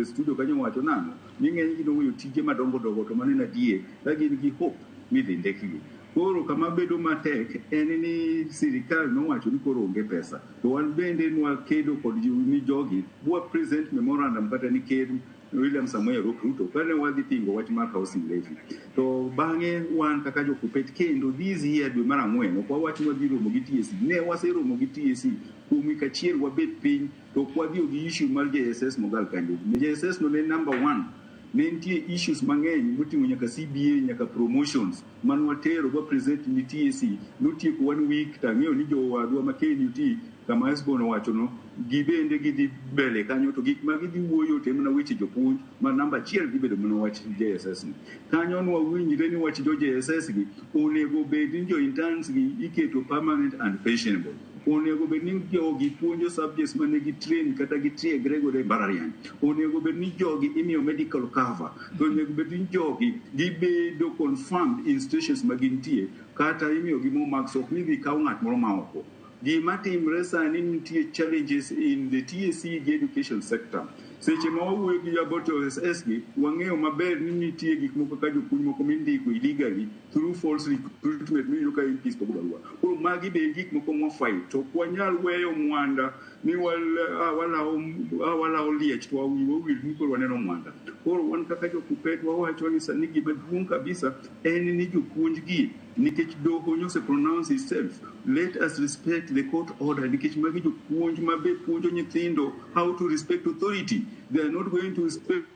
studio kanyo wacho nang'o ni ng'eny gi noweyo tije madongo dongo, to mano en adier ka gin gi hope ni idhi ndikgi. Koro kama bedo matek en ni sirikal nowacho ni koro onge pesa, to wan bende nwakedo kod ni jogi bwa present memorandum kata ni Ker William Samoei Arap Ruto kane wadhi pingo wach mar housing levy. To bang'e wan kaka jo KUPPET kendo this year dwe mar ang'wen ok wawach ni wadhi romo gi TSC. Ne waseromo gi TSC kuom wik achiel, wabet piny to ok wadhiyo gi issue mar JSS mogal kanyo. JSS no ne number one. Ne nitie issues mang'eny moting'o nyaka CBA, nyaka promotions mane watero ba present ni TSC. Notieko one week, to ang'eyo ni jowadwa ma KNUT kama Esbon owachono gibende gidhi mbele kanyo, to gik ma gidhi wuoyo to en mana weche jopuonj ma namba achiel dhi bedo mana wach JSS ni. Kanyo nwawinjre ni wach jo JSS gi onego bed ni jo interns gi iketo permanent and pensionable. Onego bed ni jogi puonjo subjects mane gi train kata gitiegre godo e mbalariany. Onego bed ni jogi imiyo medical cover. To onego bed ni jogi gibedo confirmed in stations ma gintie, kata imiyo gi more marks, ok ni dhi kaw ng'at moro ma oko. Gima timre sani, nitie challenges in the TSC gi education sector. Seche ma wawuoyo gi about OSS gi, wang'eyo maber ni nitie gik moko kaka jopuonj moko mindiko illegally through false recruitment miyudo ka MPs pogo barua. Koro magi be gik moko mwa fight, to ok wanyal weyo mwanda ni walawo liech to wiwa owil ni koro waneno mwanda. Koro wan kaka jo KUPPET wawacho ni sani gima duong' kabisa en ni jopuonj gi, nikech doho nyose pronounce itself, let us respect the court order, nikech magi jopuonj ma be puonjo nyithindo how to respect authority. They are not going to respect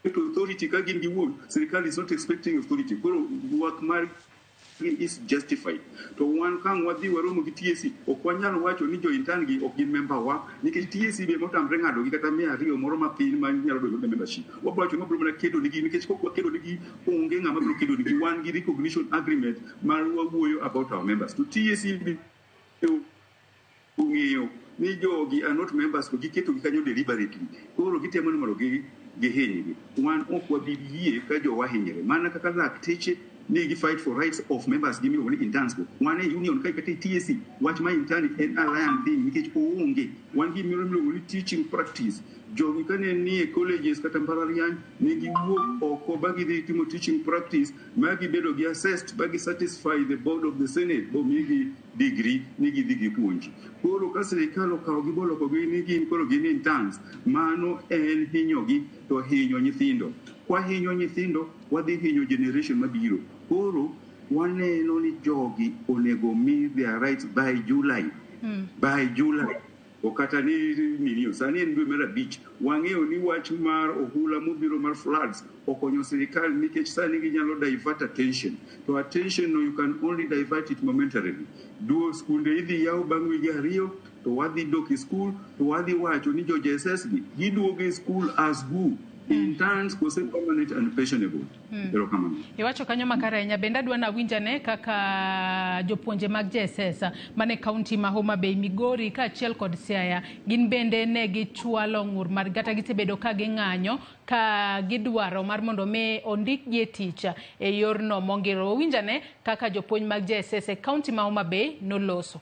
authority ka gin giwuon sirikal is not expecting authority. Koro ywak mar is justified. To wan kang' wadhi waromo gi TSC, ok wanyal wacho ni jo intern gi ok gin member wa, nikech TSC be motamre ng'ado gi kata 200 moro matin ma nyalo donjo ne membership. Wabro wacho ni wabro mana kedo nigi, nikech kok wakedo nigi, onge ng'ama biro kedo nigi. Wan gi recognition agreement mar wawuoyo about our members, to TSC be ong'eyo ni jogi are not members, to giketo gi kanyo deliberately. Koro gitemo ni mondo gihinygi. Wan ok wabi yie ka jowa hinyre, mana kaka lakteche ni gi fight for rights of members gi miluongo ni interns go. Wan e union kae kata e TSC, wach ma intern en alliance thing, nikech oonge. Wan gi gimoro miluongo ni teaching practice. Jogi kane nie colleges kata mbalariany, ne giwuok oko ba gidhi timo teaching practice, ma gibedo gi assessed ba gi satisfy the board of the senate, bomigi degree ni gidhi gipuonji. Koro ka sirikal okawogi bolokogi ni gin koro gin interns, mano en hinyogi to hinyo nyithindo. Kwahinyo nyithindo, wadhi hinyo generation mabiro. Koro waneno ni jogi onego mi their rights by July. By July. O kata ni nini, sani en dwe mar 5, wang'eyo ni wach mar ohula mobiro mar floods okonyo sirikal, nikech sani ginyalo divert attention. To attention no, you can only divert it momentarily. Duo skunde idhi yaw bang' wige 2, to wadhi dok e school, to wadhi wacho ni jo JSS gi giduogo e school as who? Interns kose permanent and pensionable? Erokamano. Iwacho kanyo makare ahinya. Bende adwa nawinjane kaka jopuonje mag JSS mane kaunti ma Homa Bay, Migori kaachiel kod Siaya gin bende ne gichwalo ng'ur mar kata gisebedo ka ging'anyo ka gidwaro mar mondo mi ondikgi e tich e yorno mongiro. Wawinjane kaka jopuonj mag JSS e kaunti ma Homa Bay noloso.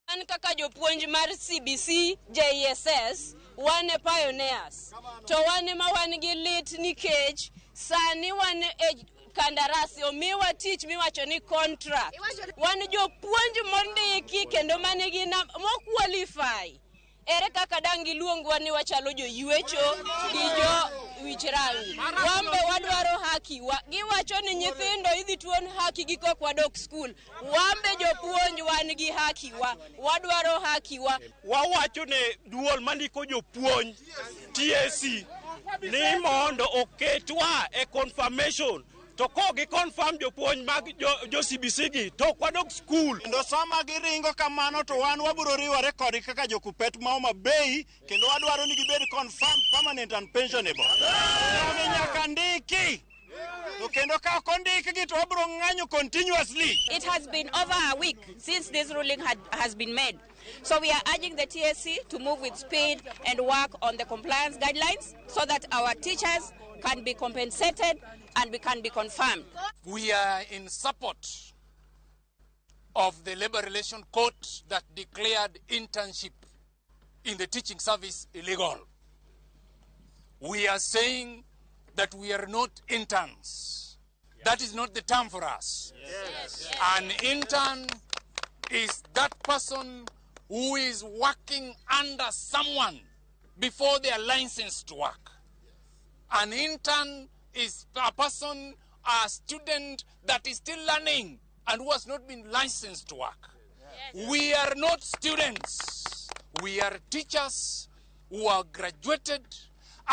Wan kaka jopuonj mar CBC JSS, wan e pioneers, to wan ema wan gi lit nikech sani wan e kandarasi, omiwa tich miwacho ni contract. Wan jopuonj mondiki kendo manigi mo qualify. Ere kaka dang' giluongwa ni wachalo joywecho gi jo wich rangi? Wambe wadwaro haki wa. Giwacho ni nyithindo idhi tuon haki gi kok wadok skul. Wambe jopuonj wan gi haki wa, wadwaro haki wa. Wawacho ne duol mandiko jopuonj TSC ni mondo oketwa e confirmation, to kogi confirm jopuonj mag jo CBC gi, to ok wadok skul. Kendo sama giringo kamano, to wan wabiro riwore kodgi kaka jokupet ma Homa Bay, kendo wadwaro ni gibed confirmed permanent and pensionable. Jogi nyaka ndiki. To kendo ka ok ondikgi, to wabiro ng'anyo continuously. It has been over a week since this ruling has been made. So we are urging the TSC to move with speed and work on the compliance guidelines so that our teachers can be compensated and we can be confirmed. We are in support of the Labor Relation Court that declared internship in the teaching service illegal. We are saying that we are not interns. That is not the term for us. An intern is that person who is working under someone before they are licensed to work. An intern is a person, a student that is still learning and who has not been licensed to work. We are not students. We are teachers who are graduated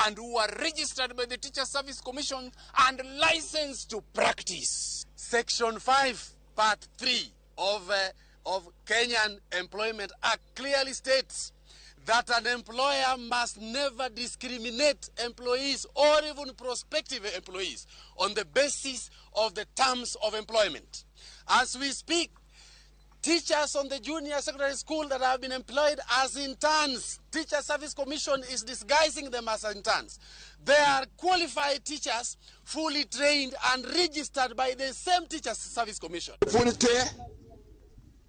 and who are registered by the Teacher Service Commission and licensed to practice. Section 5, Part 3 of Kenyan Employment Act clearly states that an employer must never discriminate employees or even prospective employees on the basis of the terms of employment. As we speak, teachers on the junior secondary school that have been employed as interns, Teacher Service Commission is disguising them as interns. They are qualified teachers, fully trained and registered by the same Teacher Service Commission. Puonj te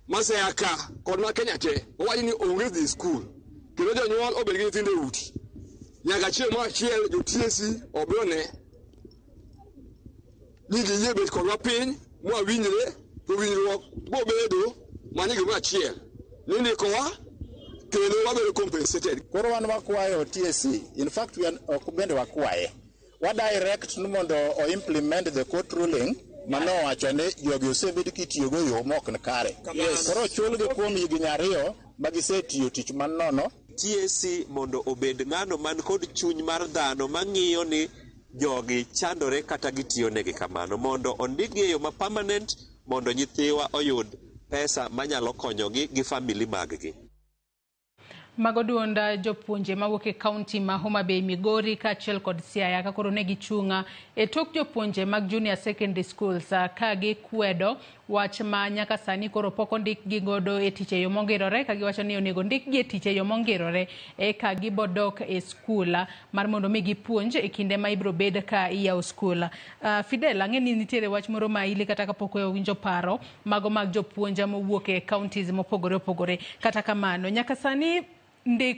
masea ka kod ma Kenya te owacho ni onge dhi skul, kendo jonyuol obed gi nyithindo e udi nyaka chieng' moro achiel jo TSC obiro ne ni giyie bet kodwa piny mwawinjre, to winjruok bobedo mani gimoro achiel ni ndikowa kendo wabedo compensated. Koro wan wakwayo TSC, in fact we are, ok bende wakwaye, wa direct ni mondo o implement the court ruling manowacho ni jogi osebed kitiyogo e yo mok ni kare. Koro chulgi kuom higni 2 ma gisetiyo tich manono. TSC mondo obed ng'ano man kod chuny mar dhano mang'iyo ni jogi chandore kata gitiyo negi kamano, mondo ondikgi e yo ma permanent, mondo nyithiwa oyud pesa manyalo konyogi gi family mag-gi. Mago duond jopuonje mawuok e kaunti ma Homa Bay, Migori kaachiel kod Siaya, ka koro ne gichung' e tok jopuonje mag junior secondary schools ka gikwedo wach ma nyaka sani koro pok ondikgi godo e tich e yo mongirore, ka giwacho ni onego ndikgi e tich e yo mongirore eka gibodok e skul mar mondo mi gipuonj e kinde ma ibiro bed ka iyawo skul. Fidel, ang'e ni nitiere wach moro ma ili kata kapok owinjo paro mago mag jopuonj mowuok e counties mopogore opogore. Kata kamano, nyaka sani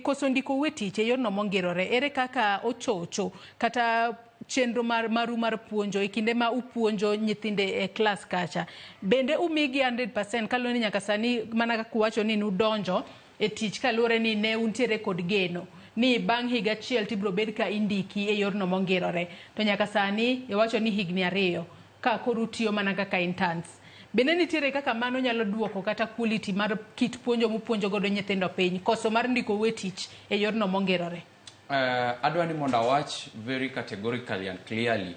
Koso ndiko we tich e yorno mongirore, ere kaka ochocho kata chenro maru mar puonjo e kinde ma upuonjo nyithinde e klas kacha? Bende umigi 100% kaluwore ni nyaka sani mana kaka uwacho ni nudonjo e tich kaluwore ni ne untiere kod geno ni bang' higa achiel tibiro bed ka indiki e yorno mongirore, to nyaka sani iwacho ni higni 2 ka koro utiyo mana kaka interns. Bende nitiere kaka mano nyalo duoko kata quality mar kit puonjo mupuonjo godo nyithindo piny, koso mar ndiko we tich e yorno mongirore? Adwa ni mondo awach very categorically and clearly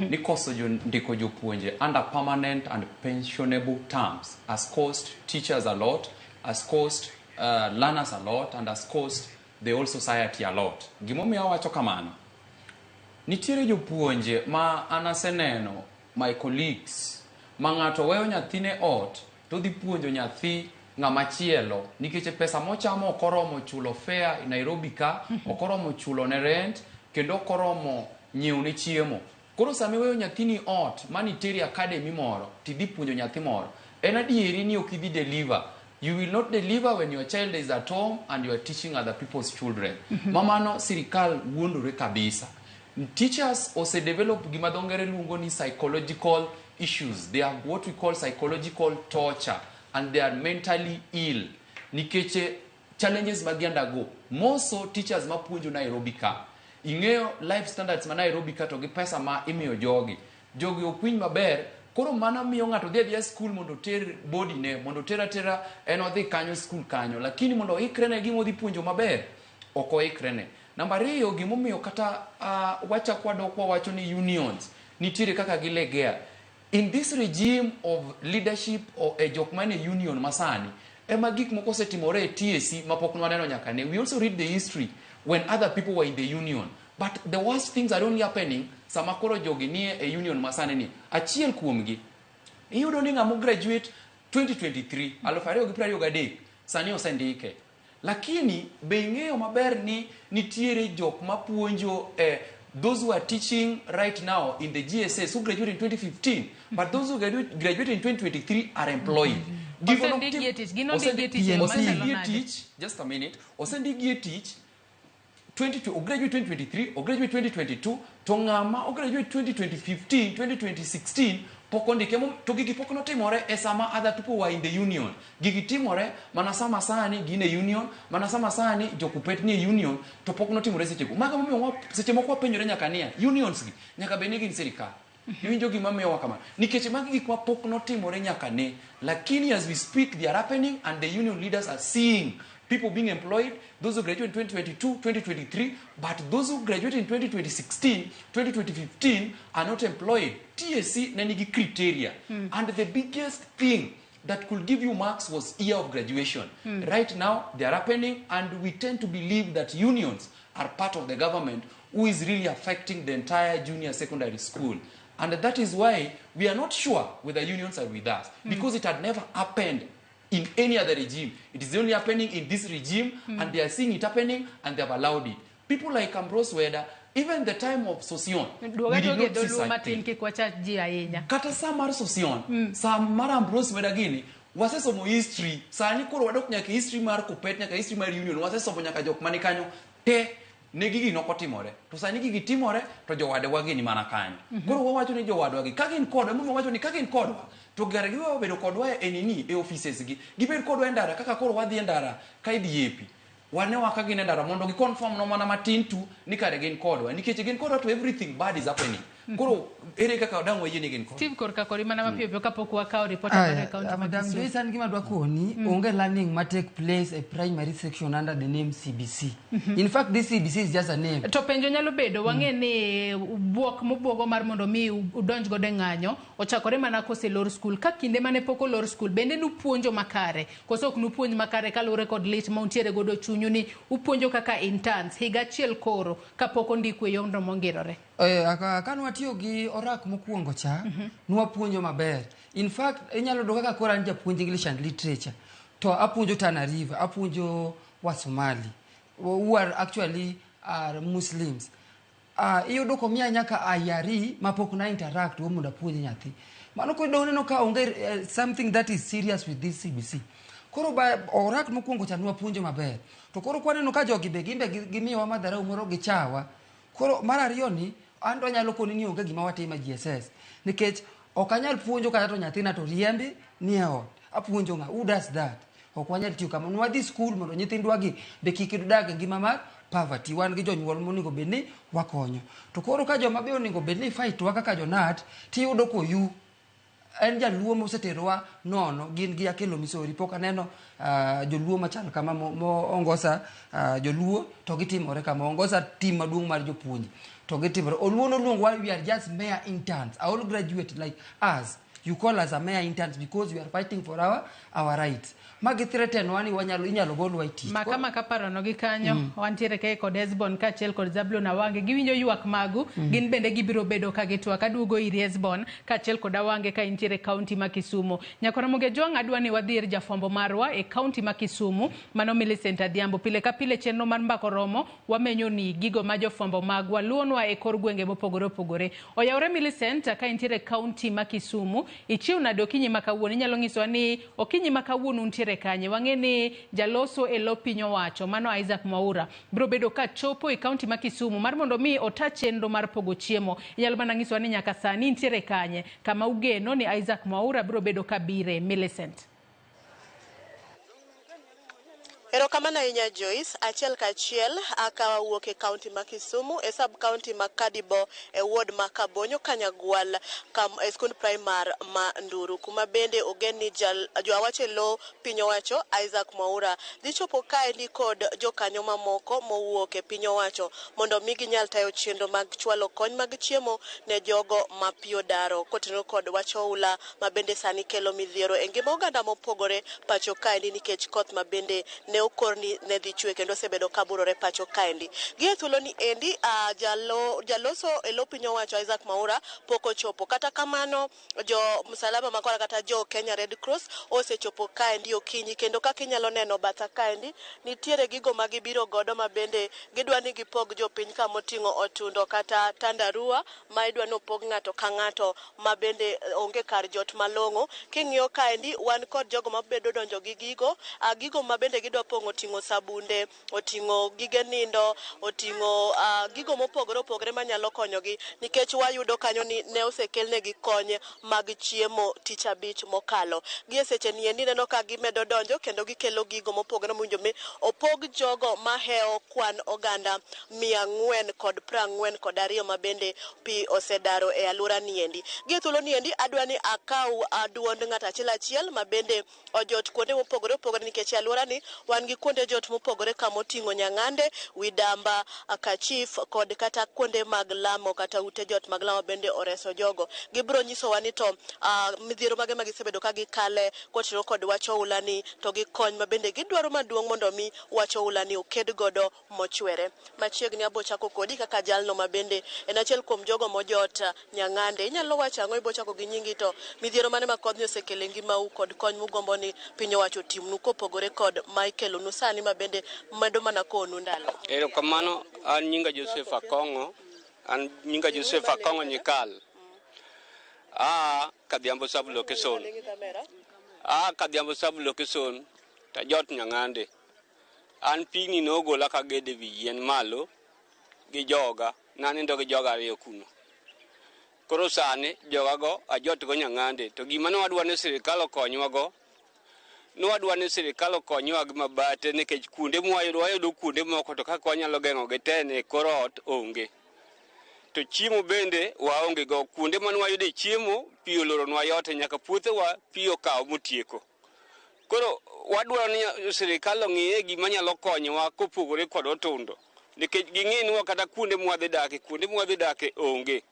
ni koso ndiko jopuonje under permanent and pensionable terms has cost teachers a lot, has cost learners a lot, and has cost the whole society a lot. Gimomiyo awacho kamano, nitiere jopuonje ma an aseneno, my colleagues, ma ng'ato weyo nyathine ot to dhi puonjo nyathi ng'ama chielo nikech pesa mochamo ok oromo chulo fare Nairobi ka, ok oromo chulo ne rent, kendo ok oromo nyiewo ne chiemo. Koro sama iweyo nyathini ot maniteri academy moro tidhi puonjo nyathi moro, en adieri ni ok idhi deliver. You will not deliver when your child is at home and you are teaching other people's children. Mamano sirikal wuondore kabisa. Teachers ose develop gima dho ngere luongo ni psychological issues. They have what we call psychological torture and they are mentally ill. Nikech challenges ma gi undergo. More so teachers mapuonjo Nairobi ka. Ing'eyo life standards ma Nairobi ka to gi pesa ma imiyo jogi. Jogi ok winj maber. Koro mano miyo ng'ato dhi adhiya school mondo oter body ne, mondo oter atera en odhi kanyo school kanyo. Lakini mondo oikre ne gima odhi puonjo maber, ok oikre ne. Namba 2, gimomiyo kata wachak wadok wawacho ni unions nitiere kaka gilegea. In this regime of leadership or e jok mane union masani, ema gik moko osetimore e TSC mapok nwaneno nyaka ne. We also read the history when other people were in the union. But the worst things are only happening sama koro jogi nie e union masani ni. Achiel kuomgi, iyudo ni ng'ama graduate 2023, 2023, sani osendike. Lakini be ing'eyo maber ni nitiere jok mapuonjo those who are teaching right now in the GSS who graduated in 2015, but those who graduated in 2023 are employed. Osendikgi e tich, gin ondikgi e tich e Osendikgi e machalo nade? tich, just a minute. Osendikgi e tich 22, ograduate 2023, ograduate 2022, to ng'ama ograduate 2015, 2016 pok ondike. To gigi pok notimore e sama other people were in the union. Gigi timore mana sama sani gin e union, mana sama sani jokupet ni e union, to pok notimore sechego. Mago momiyo seche moko wapenjore nyaka niya, unions gi nyaka bed ni gin sirikal. Iwinjo gima miyowa kamano? Nikech magi gik ma pok notimore nyaka ne. Lakini as we speak, they are happening and the union leaders are seeing people being employed, those who graduate in 2022, 2023, but those who graduate in 2016, 2015 are not employed. TSC ne nigi criteria. And the biggest thing that could give you marks was year of graduation. Right now, they are happening, and we tend to believe that unions are part of the government who is really affecting the entire junior secondary school. And that is why we are not sure whether unions are with us, because it had never happened in any other regime. It is only happening in this regime, and they are seeing it happening, and they have allowed it. People like Ambrose Weda, even the time of Sossion, we Duoga did duoge not see dholuo such matin thing. kik wachach ji ahinya. Kata sa mar Sossion, sa mar Ambrose Weda gini, wasesomo history. Sani koro wadok nyaka history mar Kupet, nyaka history mar union, wasesomo nyaka jok mani kanyo te ne gigi nokotimore. To sani gigi timore, to jowadwa gi ni mana kanyo. Koro wawacho ni jowadwa gi, ka gin kodwa, emomiyo wawacho ni ka gin kodwa, to gar giwe bedo kodwa e nini, e offices gi. Gibed kodwa e ndara, kaka koro wadhi e ndara, ka idhi e pi. Wanewa ka gin e ndara mondo gi confirm no mana matin tu ni kare gin kodwa. Nikech gin kodwa to everything bad is happening. Koro ere kaka dang' wayie ni gin kodwa? Steve korka kori mana mapiyo piyo kapok wakawo ripota mar Aya, e kaunti ma Madam Kisumu. Joyce, an gima adwa koni, onge learning ma take place e primary section under the name CBC. In fact, this CBC is just a name. To penjo nyalo bedo, wang'e ni buok mobuogo mar mondo mi udonj godo e ng'anyo ochakore mana koselor skul. Ka kinde mane pok olor skul, bende nupuonjo makare koso ok nupuonj makare kaluwore kod lit ma untiere godo chunyu ni upuonjo kaka interns higa achiel koro kapok ondiku e yorno mongirore? Ka nwatiyo gi orak mokwongo cha, nwapuonjo maber. In fact, inyalo yudo kaka koro an japuonj English and Literature, to apuonjo Tana River, apuonjo Wasomali, who are actually are Muslims. Iyudo komiya nyaka IRE mapok na interact go mondo apuonj nyathi. Mano koro neno ka onge something that is serious with this CBC. Koro ba orak mokwongo cha nwapuonjo maber. To koro kwaneno ka jogi be gimbe gimiyowa madharau moro gichawa. Koro mar ariyo ni an to anyalo koni ni onge gima watimo e GSS. Nikech ok anyal puonjo kata to nyathina to riembi ni e ot. Apuonjo ng'a? Who does that? Ok wanyal tiyo kamano. Nwadhi skul mondo nyithindwa gi be kik dag e ngima mar poverty. Wan gi jonyuol monego bed ni wakonyo. To koro ka joma be onego bed ni fight wa kaka jonat, tiyudo koyu en jaluo moseterowa nono gin gi Akelo Misori pok aneno joluo machal kama moongosa joluo to gitimore kama ongosa team maduong' mar jopuonj to gitimore oluo noluongowa we are just mere interns all graduate like us you call us a mere interns because we are fighting for our rights ma githreaten wa ni wanyalo inyalo golwa e tich Maka maka parono gi kanyo wantiere kae kod Esbon kaachiel kod Zablon Awange giwinjo ywak magu gin bende gibiro bedo ka gitwak aduogo ir Esbon kaachiel kod Awange ka intiere kaunti ma Kisumu Nyakora Jwang' adwa ni wadhi ir jafwambo marwa e kaunti ma Kisumu mano Millicent Adhiambo pile ka pile chenro mar mbaka oromo wamenyo ni gigo ma jofwambo magwa luonwa e kor gwenge mopogore opogore oyawre Millicent ka intiere kaunti ma Kisumu ichiw nade okinyi ma kawuono inyalo nyisowa ni okinyi ma kawuono untiere kanye wang'e ni jaloso e lo piny owacho mano Isaac Mwaura biro bedo ka chopo e kaunti ma Kisumu mar mondo mi ota chenro mar pogo chiemo inyalo mana nyisowa ni nyaka sani intiere kanye kama ugeno ni Isaac Mwaura biro bedo ka bire Millicent Erokamano ahinya Joyce, achiel kachiel aka wawuok e kaunti ma Kisumu e sub county ma Kadibo e ward ma Kabonyo Kanyagwal kam, e skund primar ma Nduru kuma bende ogen ni jawach e lo piny owacho Isaac Mwaura dhi chopo kaendi kod jokanyo mamoko mowuok e piny owacho mondo mi ginyal tayo chenro mag chwalo kony mag chiemo ne jogo ma pi odaro kotenore kod wach oula ma bende sani kelo midhiero e ngima oganda mopogore pacho kaendi nikech koth ma bende ne okor ni ne dhi chwe kendo osebedo ka burore pacho kaendi. Gi e thuolo ni endi jaloso e lo piny owacho Isaac Mwaura pok ochopo. Kata kamano jo msalaba makwar kata jo Kenya Red Cross osechopo kaendi okinyi kendo kaka inyalo neno batha kaendi nitiere gigo ma gibiro godo ma bende gidwa ni gipog jopiny kamoting'o otundo kata tandarua ma idwa ni opog ng'ato ka ng'ato ma bende onge kar jot malong'o. King'iyo kaendi wan kod jogo mabedo donjo gi gigo, gigo ma bende gidwa pong'o oting'o sabunde, oting'o gige nindo, oting'o gigo mopogore opogore manyalo konyogi nikech wayudo kanyo ni ne osekelnegi kony mag chiemo tich abich mokalo. Gi e seche ni endi ineno ka gimedo donjo kendo gikelo gigo mopogore mowinjo mi opog jogo mahewo kwan oganda 442 ma bende pi osedaro e alwora ni endi. Gi e thuolo ni endi adwa ni akaw duond ng'ato achiel achiel ma bende ojot kuonde mopogore opogore nikech e alwora ni wan gi kuonde jot mopogore kamoting'o Nyang'ande, Widamba, Kachif kod kata kuonde mag lamo kata ute jot mag lamo bende oreso jogo. Gibiro nyisowa ni to midhiero mage ma gisebedo ka gikale kotenore kod wach oula ni to gi kony ma bende gidwaro maduong' mondo mi wach oula ni oked godo mochwere. Machiegni abo chako kodi kaka jalno ma bende en achiel kuom jogo mojot Nyang'ande. Inyalo wacho ang'o ibo chako gi nyingi to midhiero mane ma kodhni osekelo e ngimau kod kony mugombo ni piny owacho otimnu kopogore kod ma ikelonu sani ma bende medo mana kowonu ndalo. Erokamano, an nyinga Joseph Akong'o, an nyinga Joseph Akong'o Nyikal. Aa Kadhiambo sub location. Aa Kadhiambo sub location to ajot Nyang'ande. An pigni nogola kagedo ewi yien malo gi joga, nanindo gi joga ariyo kuno. Koro sani jogago ajot go Nyang'ande to gima ne wadwa ni sirikal okonywa go nwadwa ni sirikal okonywa gi mabate nikech kuonde mwayudo wayudo kuonde moko to kaka wanyalo geng'ogi te ne kor ot onge. To chiemo bende waonge go kuonde mane wayude chiemo pi oloronwa yote nyaka puothewa pi okawo motieko. Koro wadwaro ni sirikal ong'iye gima nyalo konyowa kopogore kod otundo nikech ging'inwa kata kuonde mwadhi dake kuonde mwadhi dake onge.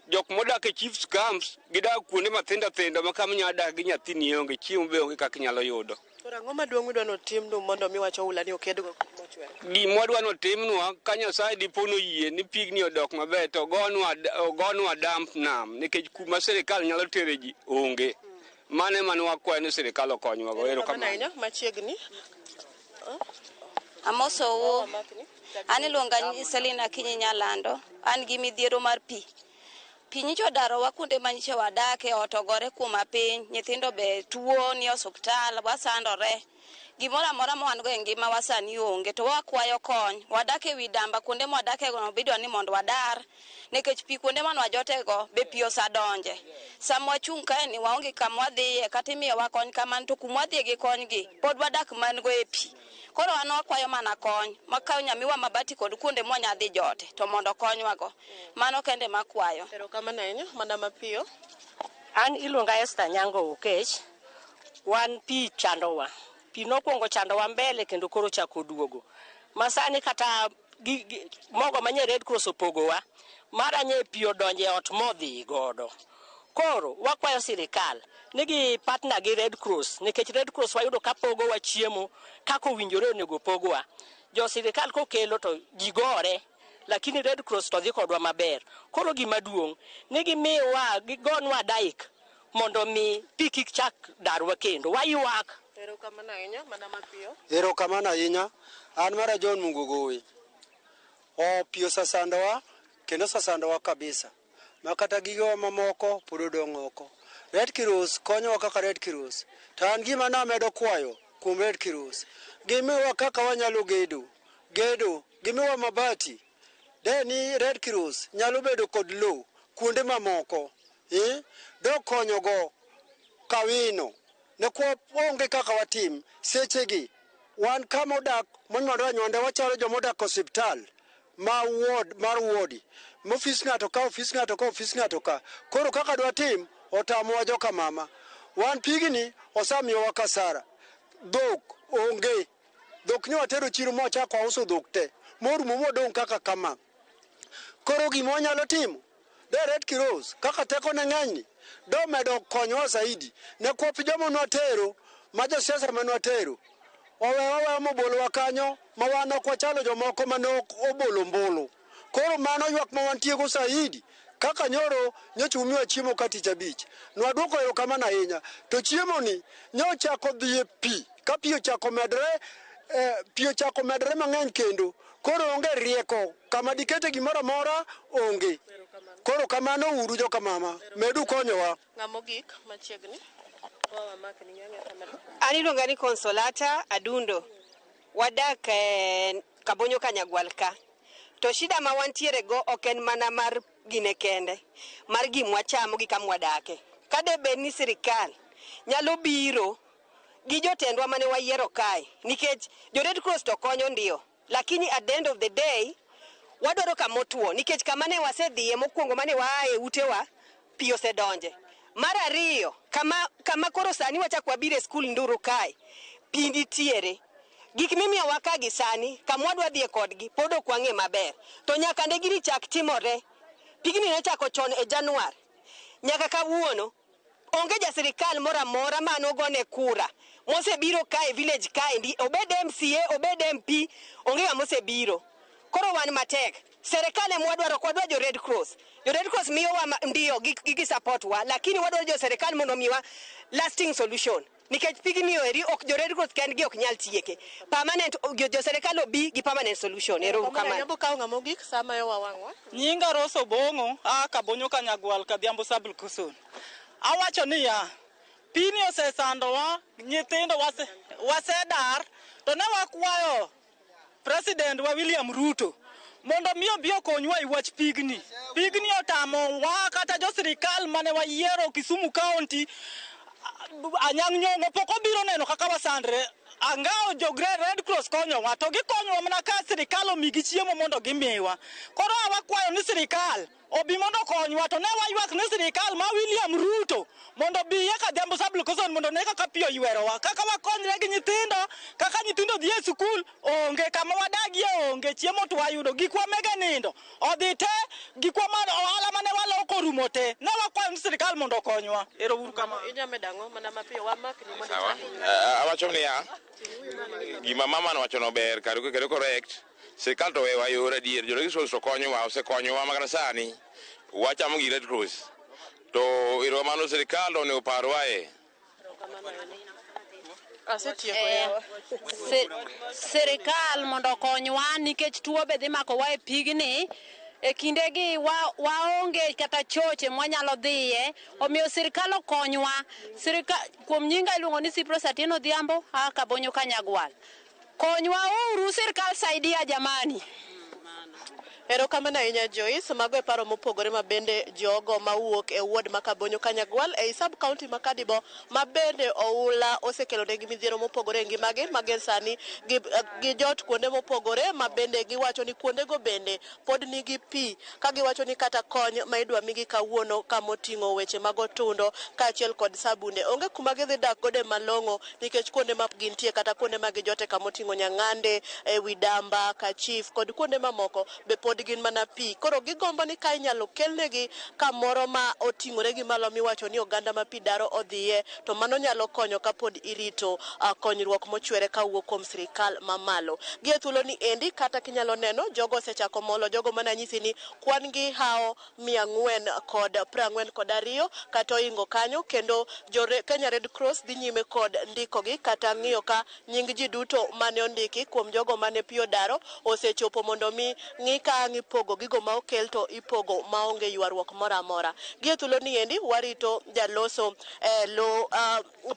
Jok modak e chiefs camps gidak kuonde mathindo thindo ma kama inyalo dak gi nyathini onge chiemo be onge kaka inyalo yudo. Koro ang'o maduong' midwa notimnu mondo mi wach oula ni okedgo mochwere? Gima wadwa notimnwa ka Nyasaye dipo noyie ni pigni odok maber to ogonwa dump nam nikech kuma sirikal nyalo tere ji onge. Mano ema ne wakwayo ni sirikal okonywa go. Erokamano Erokamano. ahinya machiegni. Amosou. An iluonga ni Selina Akinyi Nyalando. An gi midhiero mar pi. Pi nyicha odarowa kuonde ma nyicha wadake, ot ogore kuoma piny, nyithindo be tuo ni osuptal, wasandore. Gimoro amora ma wan go e ngimawa sani onge, to wakwayo kony. Wadak ewi damba kuonde mwadake go bidwa ni mondo wadar, nikech pi kuonde mane wajotego be pi osadonje. Sama wachung' kae ni waonge kama wadhiye, kata imiyowa kony kamano to kuma wadhiye gi kony gi pod wadak man go e pi. Koro an wakwayo mana kony, makaw nyamiwa mabati kod kuonde mwanya dhi jote to mondo okonywago. Mano kende makwayo. Erokamano ahinya, madam Apiyo. An iluonga Esther Nyango Okech. Wan pi chandowa. Pi nokwongo chandowa mbele kendo koro chako duogo. Masani kata mogo manye Red Cross opogowa, mara nye pi odonje e ot modhi godo. Koro wakwayo sirikal ni gi partner gi Red Cross, nikech Red Cross wayudo ka pogowa chiemo kaka owinjore onego pogwa. Jo sirikal kokelo to ji gore, lakini Red Cross to dhi kodwa maber. Koro gima duong' ni gimiwa gigonwa daik mondo mi pi kik chak darwa kendo. Waywak. Erokamano ahinya, madam Apiyo. Erokamano ahinya. An mara John Mungugowi. O pi osesandowa kendo osesandowa kabisa. Ma kata gigewa mamoko pod odong' oko. Red Cross konyowa kaka Red Cross. To an gima namedo kwayo kuom Red Cross, gimiwa kaka wanyalo gedo. Gedo, gimiwa mabati. De ni Red Cross nyalo bedo kod lowo kuonde mamoko. Do konyogo kawino. Ne kwa onge kaka watim sechegi. Wan kama odak monywandore anywanda wachalo joma odak osiptal ma ward mar wodi. Mofis ng'ato ka, ofis ng'ato ka, ofis ng'ato ka. Koro kaka dwatim otamowa joka mama. Wan pigni osamiyowa kasara. Dhok onge. Dhok ne watero chiro mwachako wauso dhok te. Morumo modong' kaka kama. Koro gima wanyalo timo, de Red Cross kaka teko ne ng'eny do medo konyowa zaidi. Ne kwop joma nwatero, ma josiasa ma nwatero, owewa mobolowa kanyo ma wan ok wachalo jomoko mane ok obolo ombulu. Koro mano ywak ma wantiego zaidi. Kaka nyoro nyocha umiwa chiemo ka tich abich. Nwaduoko erokamano ahinya. To chiemo ni nyochako dhi e pi. Ka pi ochako medre, pi ochako medre mang'eny kendo. Koro onge rieko. Kama dikete gimoro amora onge. Koro kamano uru joka mama. Medu konyowa. Ng'ama ogik machiegni. An iluonga ni Consolata Adundo. Wadak Kabonyo Kanyagwal ka. To shida ma wantiere go ok en mana mar gine kende, mar gimwa chamo gi kama wadake. Ka de bed ni sirikal nyalo biro gi jotendwa mane wayiero kae, nikech jo Red Cross to konyo ndio, lakini at the end of the day wadwaro kama otuo, nikech kama ne wasedhiye mokwongo mane waaye utewa pi osedonje. Mar ariyo, kama koro sani wachako wabiro e skul Nduru kae, pi nitiere. Gik mimiyowa ka gi sani, kama wadwa dhiye kodgi, pod ok wang'e maber. To nyaka ne gini chak timore, pigni nochako chon e Januar, nyaka kawuono, onge ja sirikal moro amora manogone kura mosebiro kae village kaendi, obed MCA, obed MP, onge ng'ama osebiro. Koro wan matek. Serikal ema wadwaro, ok wadwar jo Red Cross. Jo Red Cross miyowa ndio, gi support wa, lakini wadwaro jo serikal mondo omiwa lasting solution. Nikech pigni eri ok jo Red Cross kendgi ok nyal tieke. Permanent, jo serikal obi gi permanent solution. Ero uru kamano. Nyambo kawo ng'ama ogik sama yo wawang'wa. Nyinga Rose Obong'o, aa Kabonyo Kanyagwal, Kadhiambo Sub-Location. Awacho niya, pini osesandowa, nyithindo wasedar, to ne wakwayo President wa William Ruto mondo mi obi okonywa e wach pigni. Pigni otamowa kata jo sirikal mane wayiero Kisumu County, Anyang' Nyong'o pok obiro neno kaka wasandre. Angao jo Red Cross konyowa, to gikonyowa mana ka sirikal omigi chiemo mondo gimiwa. Koro wakwayo ni sirikal obi mondo okonywa, to ne waywak ni sirikal ma William Ruto mondo obi e Kadhiambo Sub-Location mondo ne kaka pi oywerowa, kaka wakonyre gi nyithindo, kaka nyithindo dhi e sikul onge, kama wadagie onge, chiemo to wayudo, gikwa mege nindo odhi te, gikwa ma ohala mane waloko orumo te. Ne wakwayo ni sirikal mondo okonywa. Ero uru kamano. Inya medo ang'o mana mapiyo wamak ni mondo Sawa. Awacho niya, gima mama nowacho no ber kendo correct. Sirikal to wewa yor adier, jo Red Cross to konyowa, osekonyowa makata sani wachamo gi Red Cross. To erokamano sirikal to onego oparwae. Asetieko yawa. Sirikal mondo okonywa nikech tuo be dhi makowa e pigni. E kindegi waonge kata choche mwanyalo dhiye, omiyo sirikal okonywa. Kuom nyinga iluongo ni Sipros Atieno Odhiambo, aa Kabonyo Kanyagwal. Konywa uru sirikal saidia jamani. Erokamano ahinya Joyce, mago e paro mopogore ma bende jogo mawuok e ward ma Kabonyo Kanyagwal ei sub county ma Kadibo ma bende oula osekelo negi midhiero mopogore e ngimagi ma gin sani gi jot kuonde mopogore ma bende giwacho ni kuondego bende pod nigi pi ka giwacho ni kata kony ma idwa migi kawuono kamoting'o weche mag otundo kaachiel kod sabunde onge kuma gidhi dak godo malong'o nikech kuonde ma gintie kata kuonde ma gijote kamoting'o Nyang'ande, ewi Damba, Kachif kod kuonde mamoko be pod gin mana pi. Koro gigombo ni ka inyalo kelnegi kamoro ma oting'ore gi malo miwacho ni oganda ma pi daro odhiye to mano nyalo konyo kapod irito konyruok mochwere kawuok kuom sirikal mamalo. Gi e thuolo ni endi kata kinyalo neno jogo osechako molo jogo mananyisi ni kwan gi hawo 442 kata oingo kanyo kendo jo Kenya Red Cross dhi nyime kod ndikogi kata ng'iyo ka nying ji duto mane ondiki kuom jogo mane pi odaro osechopo mondo mi ng'i ka ang' ipogo gigo ma okel to ipogo maonge ywaruok moro amora. Gi e thuolo ni endi warito jaloso lo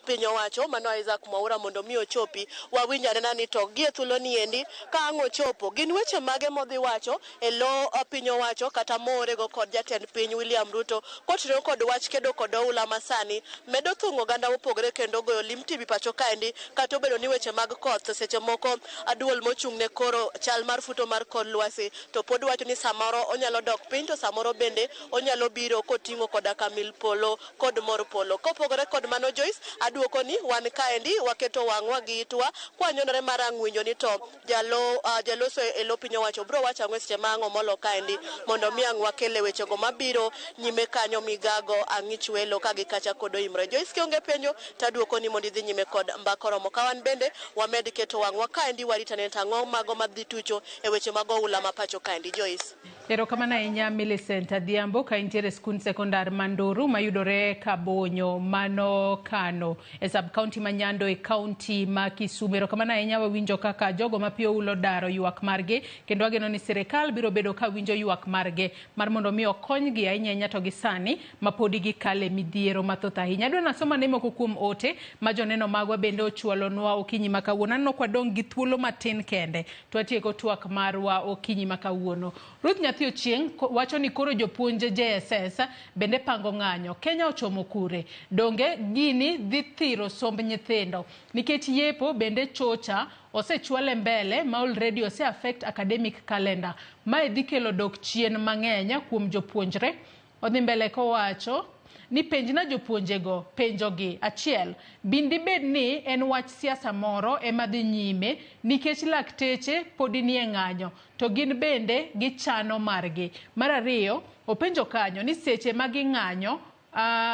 piny owacho mano Isaac Mwaura mondo mi ochopi wawinj anena ni to gi e thuolo ni endi ka ang' ochopo gin weche mage modhi wacho e lo piny owacho kata moorego kod jatend piny William Ruto kotenore kod wach kedo kod oula masani medo thung'o oganda mopogore kendo goyo lim tibi pacho kaendi kata obedo ni weche mag koth seche moko duol mochung' ne koro chal mar futo mar kor lwasi to pod wacho ni samoro onyalo dok piny to samoro bende onyalo biro koting'o koda ka mil polo kod mor polo. Kopogore kod mano Joyce, aduoko ni wan kaendi waketo wang'wa gi itwa kwanyonore mar ang' winjo ni to jaloso e lo piny owacho bro wacho ang'o e seche ma ang' omolo kaendi mondo mi ang' wakele wechego mabiro nyime kanyo migago ang'ich welo ka gikacha kod oimore. Joyce kionge penjo taduoko ni mondo idhi nyime kod mbaka oromo ka wan bende wamed keto wang'wa kaendi waritane to ang'o mago madhi tucho e weche mag oula ma pacho kaendi Joyce. Erokamano ahinya Millicent Adhiambo ka intiere e skund sekondar Manduru mayudore Kabonyo mano Kano e sub county ma Nyando e county ma Kisumu. Erokamano ahinya wawinjo kaka jogo ma pi oula odaro ywak margi kendo wageno ni sirikal biro bedo ka winjo ywak margi mar mondo mi okonygi ahinya ahinya to gi sani ma podi gikale midhiero mathoth ahinya. Adwa nasoma ne moko kuom ote ma joneno magwa bende ochwalonwa okinyi ma kawuono. Aneno ka wadong' gi thuolo matin kende to watieko twak marwa okinyi ma kawuono. Ruth Nyathi Ochieng' wacho ni koro jopuonj JSS bende pango ng'anyo. Kenya ochomo kure? Donge gini dhi thiro somb nyithindo nikech yepo bende chocha osechwale mbele ma already ose affect academic calendar. Mae dhi kelo dok chien mang'eny kuom jopuonjre. Odhi mbele kowacho ni penjna jopuonjego penjogi. Achiel, bindi bed ni en wach siasa moro ema dhi nyime nikech lakteche podi nie ng'anyo to gin bende gichano margi. Mar ariyo, openjo kanyo ni seche ma ging'anyo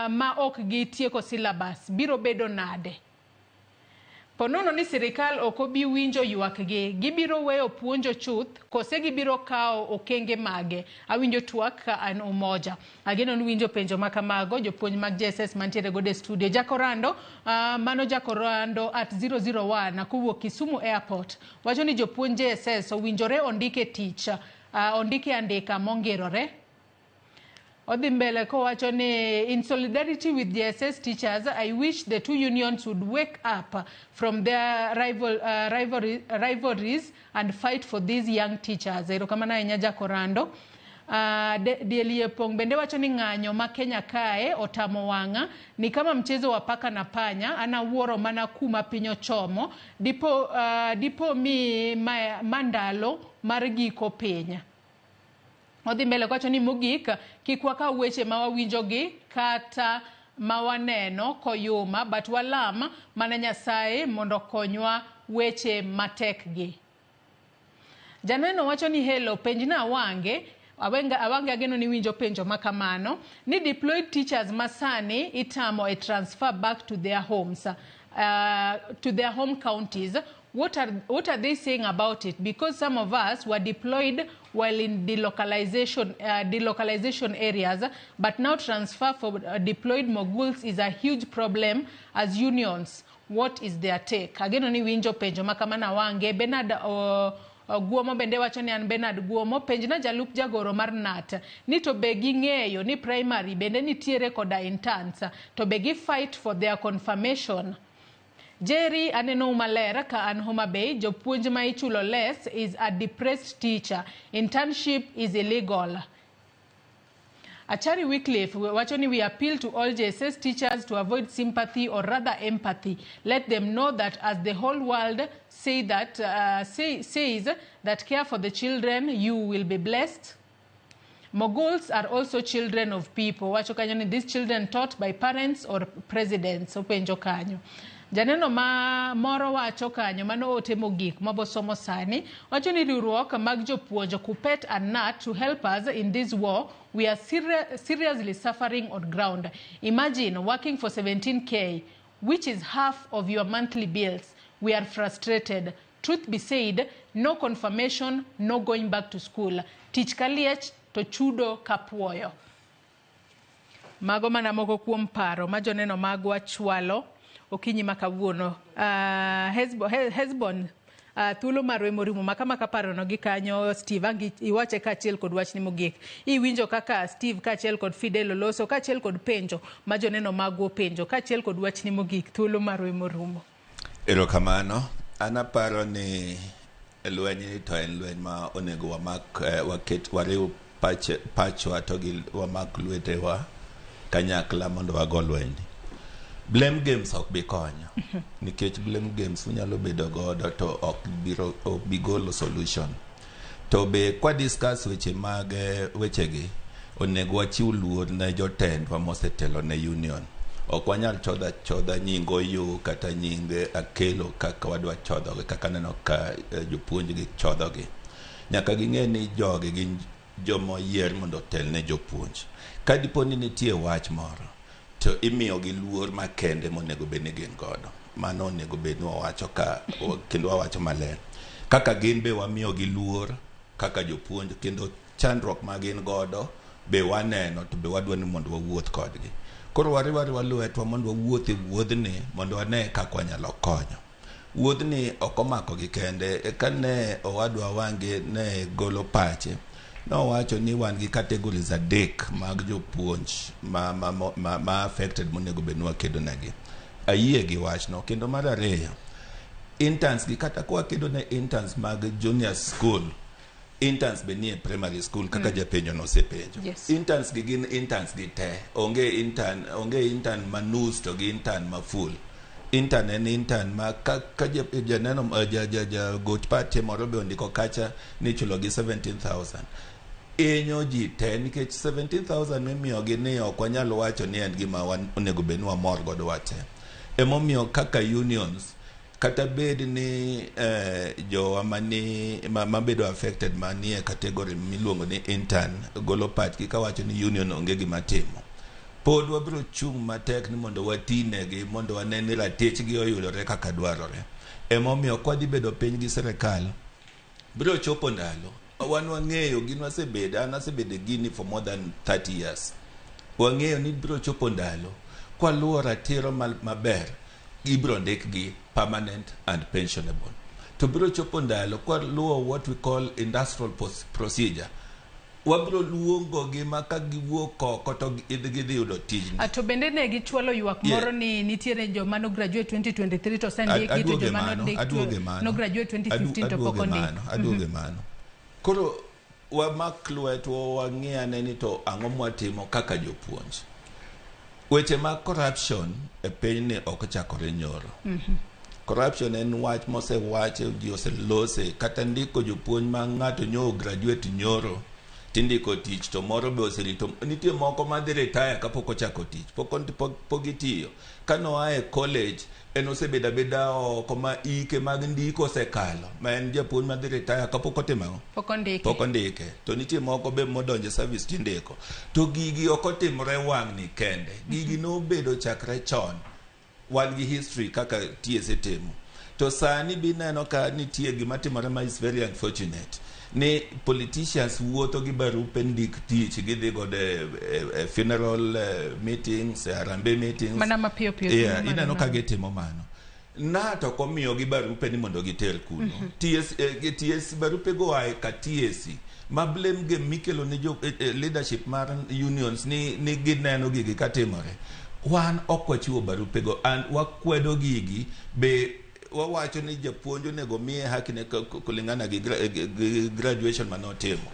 ma ok gitieko syllabus biro bedo nade? Ponono ni sirikal ok obi winjo ywakgi, gibiro weyo puonjo chuth kose gibiro kawo okenge mage? Awinjo twak ka an Umoja. Ageno ni winjo penjo ma kamago jopuonj mag JSS mantiere godo e studio. Jakorando, mano Jakorando at 001 kowuok Kisumu Airport wacho ni jopuonj JSS owinjore ondike tich, ondike andika mongirore. Odhi mbele kowacho ni in solidarity with JSS teachers, I wish the two unions would wake up from their rivalries and fight for these young teachers. Erokamano ahinya Jakorando. Dielie Pong bende wacho ni ng'anyo ma Kenya kae otamo wang'a ni kama mchezo wa paka na panya anawuoro mana kuma piny ochomo dipo mi mandalo mar giko piny. Odhi mbele kowacho ni mogik kik wakaw weche ma wawinjogi kata ma waneno koyuma but walam mana Nyasaye mondo okonywa weche matek gi. Janeno wacho ni hello penjna Awange Awenga, Awange ageno ni winjo penjo makamano ni deployed teachers masani itamo e transfer back to their homes to their home counties. What are they saying about it? Because some of us were deployed while in delocalization areas, but now transfer for deployed moguls is a huge problem as unions. What is their take? Ageno ni winjo penjo makamano Awange. Bernard Guomo bende wacho ni an Bernard Guomo, penjna jalup jagoro mar KNUT ni to be ging'eyo ni primary bende nitiere koda interns, to be gi fight for their confirmation. Jerry aneno maler ka an Homa Bay, jopuonj ma ichulo less is a depressed teacher. Internship is illegal. Achari Wycliffe wacho ni we appeal to all JSS teachers to avoid sympathy or rather empathy. Let them know that as the whole world says that care for the children, you will be blessed. Moguls are also children of people. Wacho kanyo ni these children taught by parents or presidents. Openjo kanyo. Janeno ma moro wacho kanyo mano ote mogik mabosomo sani wacho ni riwruok mag jopuonj KUPPET and KNUT to help us in this war. We are seriously suffering on ground. Imagine working for 17K, which is half of your monthly bills. We are frustrated. Truth be said, no confirmation, no going back to school. Tich kaliech to chudo kapuoyo. Mago mana moko kuom paro ma joneno magwa chwalo okinyi ma kawuono. Hesbon, thuolo marwa emorumo ma kama ka parono gi kanyo Steve ang iwache kaachiel kod wachni mogik. Iwinjo kaka Steve kaachiel kod Fidel oloso kaachiel kod penjo ma joneno magwa openjo kaachiel kod wachni mogik thuolo marwa emorumo. Erokamano. An aparo ni lweny ni to en lweny ma onego wamak, waket wariw pachwa to gi wamak lwetewa kanyakla mondo wago lweny. Blame games ok bi konyo nikech blame games unyalo bedo godo to ok bi golo solution. To be kwa discuss weche mag wechegi, onego wachiw luor ne jotendwa mosetelo ne union. Ok wanyal chodho achodha nying Oyoo kata nying Akelo kaka wadwa chodhogi, kaka aneno ka jopuonj gi chodhogi. Nyaka ging'e ni jogi gin joma oyier mondo otel ne jopuonj. Ka dipo ni nitie wach moro, to imiyogi luor makende monego bed ni gin godo. Mano onego bed ni wawacho ka kendo wawacho maler. Kaka gin be wamiyogi luor kaka jopuonj, kendo chandruok ma gin godo be waneno to be wadwa ni mondo wawuoth kodgi. Koro wariw ariwa lwetwa mondo wawuoth e wuodhni mondo wane kaka wanyalo konyo. Wuodhni ok omako gi kende. Kane owadwa Wange ne golo pache, nowacho ni wan gi categories adek mag jopuonj ma affected monego bed ni wakedo negi. Ayie gi wachno. Kendo mar ariyo, interns gi kata kwakedo ne interns mag junior school, interns be nie primary school kaka japenjo nosepenjo. Interns gi gin interns gi te. Onge intern ma nus to gi intern ma full. Intern en intern ma ka janeno ja goch party moro be ondiko kacha ni ichulo gi 17,000. Inyo ji te nikech 17,000 mimiyogi ni ok wanyal wacho ni en gima onego bed ni wamor godo wate. Emomiyo kaka unions kata bed ni jowa mani mabedo affected manie category miluongo ni intern golo pachgi kawacho ni union onge gima timo. Pod wabiro chung' matek ni mondo watinegi mondo wane ni ratichgi oyudore kaka dwarore. Emomiyo kwadhi bedo piny gi sirikal, biro chopo ndalo wan wang'eyo gin wasebedo, an asebedo e gini for more than 30 years. Wang'eyo ni biro chopo ndalo kwaluwo ratiro maber ibiro ndikgi permanent and pensionable. To biro chopo ndalo kwaluwo what we call industrial procedure, wabiro luongogi ma ka giwuok oko to gidhi yudo tijni. To bende ne gichwalo ywak moro ni nitiere joma no graduate 2023 to osendiki to Aduoge joma mano, nondik aduoge mano. no graduate 2015 to pok Aduoge ondik. mano, aduoge mano. Koro wamak lwetwa wang'i ane ni to ang'o mwatimo kaka jopuonj. Weche mag corruption e pinyni ok ochakore nyoro. Corruption en wach mosewache, ji oselose, kata ndiko jopuonj ma ng'ato nyo graduate nyoro tindiko tich to moro be oserito. Nitie moko madhi retire kapok ochako tich, pok gitiyo. Kanoa e college en osebedo abeda oko ma ike mag ndiko osekalo ma en japuonj madhi retire kapok otimo ang'o? Pok ondike. Pok ondike. To nitie moko be modonjo e service tindiko. To gigi ok otimore wang'ni kende. Gigi nobedo chakre chon. Wan gi history kaka TSC timo. To sani bineno ka nitie gima timore ma is very unfortunate ni politicians wuotho gi barupe ndik tich gidhi godo e funeral meetings, e harambee meetings. Mana mapiyo piyo. Yeah, ineno ka gitimo mano. KNUT ok omiyogi barupe ni mondo giter kuno. TS, TS barupe go oa ka TSC ma blame game mikelo ne jo leadership mar unions ni gineno gigi katimore. Wan ok wachiwo barupe go and wakwedo gigi be wawacho ni japuonj onego miye haki ne kulingana gi graduation manotimo.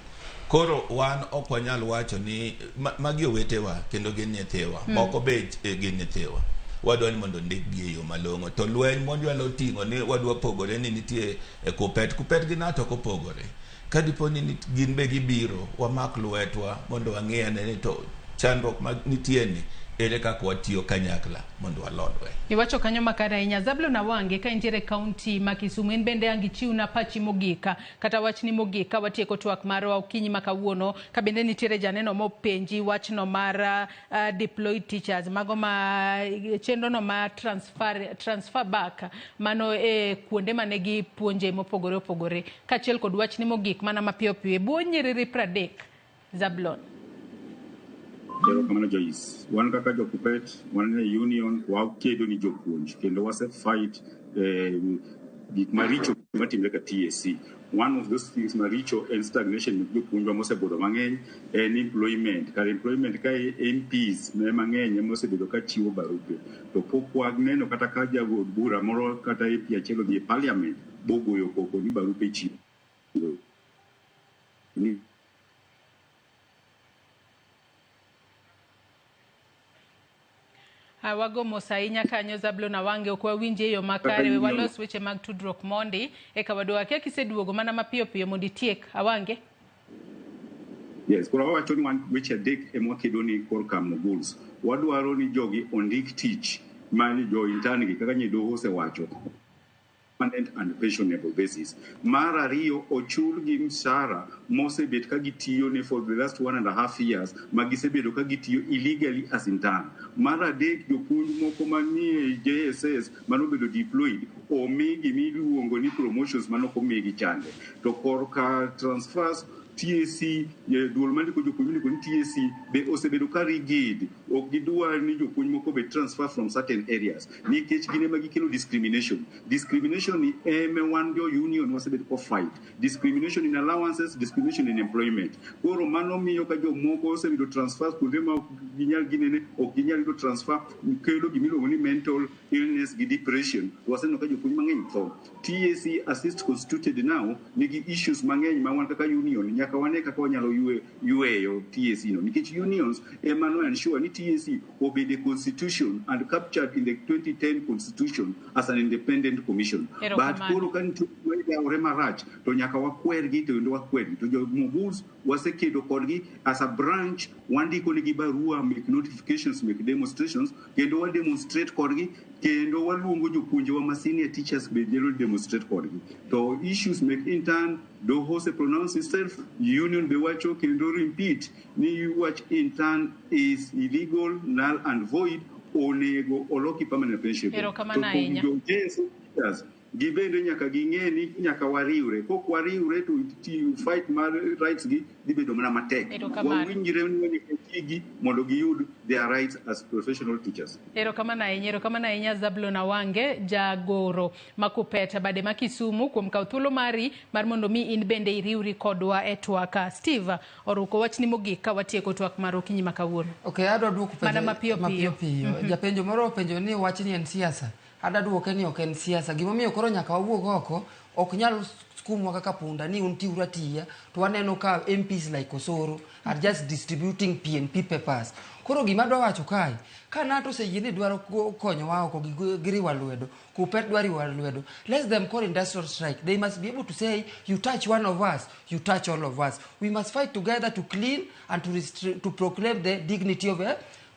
Koro wan ok wanyal wacho ni magi owetewa kendo gin nyithiwa. Moko be gin nyithiwa. Wadwa ni mondo ndikgi e yo malong'o. To lweny mwadwaro ting'o ni wadwa pogore ni nitie e KUPPET. KUPPET gi KNUT ok opogore. Ka dipo ni gin be gibiro, wamak lwetwa mondo wang'i ane ni to chandruok ma nitie ni ere kaka watiyo kanyakla mondo walo lweny. Iwacho kanyo makare ahinya. Zablon Awange, ka intiere e kaunti ma Kisumu, in bende ang' ichiwna pachi mogik kata wachni mogik ka watieko twak marwa okinyi ma kawuono, ka bende nitiere janeno mopenji wachno mar deployed teachers, mago ma chenro no ma transfer back mano e kuonde mane gipuonje mopogore opogore, kaachiel kod wachni mogik mana mapiyo piyo e bwo nyiriri 30. Zablon. Erokamano Joyce. Wan kaka jo KUPPET, wan e union, wakedo ni jopuonj kendo wase fight gik maricho matimre ka TSC. One of those things maricho en stagnation mag jopuonjwa mosebudho mang'eny en employment. Kar employment ka MPs mang'eny ema osebedo ka chiwo barupe. To pok waneno kata ka jaod bura moro kata MP achiel odhi e parliament bogoyo koko ni barupe chiwo. Ni Wago mos ahinya kanyo Zablon Awange, ok wawinji e yo makare. We walos weche mag tudruok mondi eka waduogo. Akia kiseduogo mana mapiyo piyo mondo itiek Awange. Yes, koro wawacho ni wan weche adek ema wakedo ni korka moguls. Wadwaro ni jogi ondik tich ma jo intern gi kaka nyedoho osewacho permanent and pensionable basis. Mar ariyo, ochulgi mshahara mosebet ka gitiyo ne for the last 1.5 years ma gisebedo ka gitiyo illegally as intern. Mar adek, jopuonj moko manie JSS manobedo deployed omi gimiluongo ni promotions manok omigi chande. To korka transfers TSC, duol mandiko jopuonj miluongo ni TSC be osebedo ka rigid, ok gidwar ni jopuonj moko be transfer from certain areas nikech gin ema gikelo discrimination. Discrimination ni eme wan jo union wasebedo ko fight. Discrimination in allowances, discrimination in employment. Koro mano miyo ka jomoko osebedo transfer kuonde ma ok ginyal ginene, ok ginyal yudo transfer, kelo gimiluongo ni mental illness gi depression. Waseneno ka jopuonj mang'eny tho. TSC as it's constituted now nigi issues mang'eny ma wan kaka union nyaka wane kaka wanyalo yweyo TSC no nikech unions ema no ensure ni TSC obed a constitution and captured in the 2010 constitution as an independent commission. But koro ka nitie gawore marach to nyaka wakwergi to kendo wakwergi to jo moguls wasekedo kodgi as a branch wandiko negi barua make notifications make demonstrations kendo wa demonstrate kodgi kendo waluongo jopuonjewa ma senior teachers be nyalo demonstrate kodgi to issues make intern doho ose pronounce itself union be wacho kendo repeat ni wach intern is illegal null and void onego oloki permanent pension. Erokamano ahinya. To jo teachers gibende nyaka ging'e ni nyaka wariwre kok wariwre to fight mar rights gi dhi bedo mana matek. Wawinjre ni nyaka tigi mondo giyud their rights as professional teachers. Erokamano ahinya, erokamano ahinya Zablon Awange, jagoro ma KUPPET bade ma Kisumu kuom kawo thuolo mari mar mondo mi in bende iriwri kodwa e twak. Steve Oruko, wachni mogik ka watieko twak mar okinyi ma kawuono. Okay, adwa duoko penjo mana mapiyo piyo. Piyo. Japenjo moro openjo ni wachni en siasa. Adwa duoke ni ok en siasa. Gimomiyo koro nyaka wawuog oko, ok nyal skumwa kaka punda ni un tiuru atiya to waneno ka MPs like Osoro are just distributing PNP papers. Koro gima adwa wacho kae, ka ng'ato oseyie ni dwaro konyowa oko gi riwa lwedo, KUPPET dwa riwa lwedo, let them call industrial strike. They must be able to say, you touch one of us, you touch all of us. We must fight together to clean and to proclaim the dignity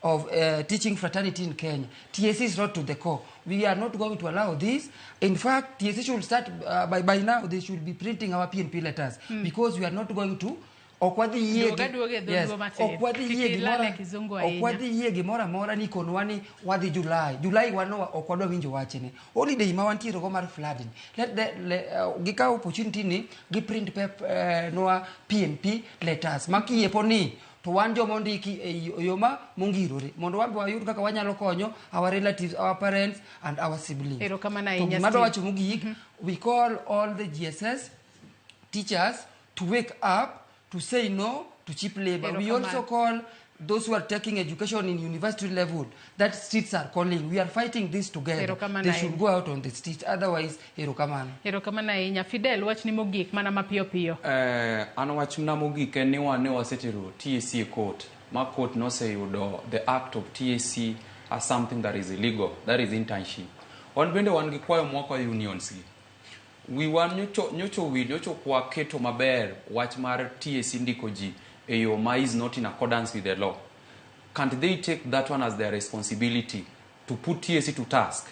of teaching fraternity in Kenya. TSC is not to the core. We are not going to allow this. In fact, TSC should start, by now, they should be printing our PNP letters because we are not going to ok wadhi yie ok wadhi yie gimoro amora ni konwa ni wadhi July. July wano ok wadwa winjo wachne. Holiday ma wantiere go mar flooding. Let the gikaw opportunity ni gi print pep nwa PNP letters. Ma kiyiepo ni To wan joma ondiki e yo ma mongirore mondo wan be wayud kaka wanyalo konyo our relatives, our parents and our siblings. Erokamano To ahinya, gima adwa Steve. wacho mogik, we call all the GSS teachers to wake up to say no to cheap labor. We Erokamano. also call those who are taking education in university level that streets are calling. We are fighting this together. Erokamano They ahinya. should go out on the streets. Otherwise, erokamano. Erokamano ahinya. Fidel, wachni mogik mana mapiyo piyo. An wachna mogik en ni wan ne wasetero TSC e court ma court noseyudo the act of TSC as something that is illegal, that is internship. Wan bende wan gi kwayo mwakwayo unions gi wiwa nyocho wil nyocho kwa keto maber wach mar TSC ndiko ji e yo ma is not in accordance with the law. Can't they take that one as their responsibility to put TSC to task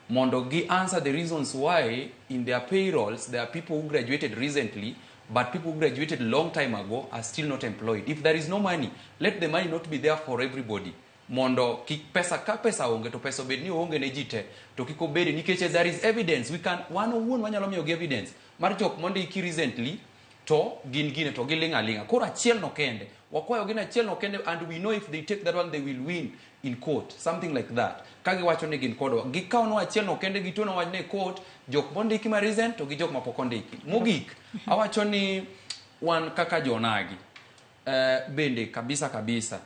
mondo gi answer the reasons why in their payrolls there are people who graduated recently but people who graduated long time ago are still not employed? If there is no money, let the money not be there for everybody, mondo kik pesa ka pesa onge to pesa obed ni oonge ne ji te, to kik obedi nikech there is evidence. We can, wan owuon wanyalo miyogi evidence mar jok mondiki recently to gin gine to giling' aling'a. Koro achiel no kende wakwayo gin, achiel no kende, and we know if they take that one they will win in court, something like that. Ka giwacho ni gin kodwa, gikawnwa achiel no kende, gituono wach ne court, jok mondiki ma recent to gi jok mapok ondiki. Mogik awacho ni wan kaka jonagi bende kabisa kabisa,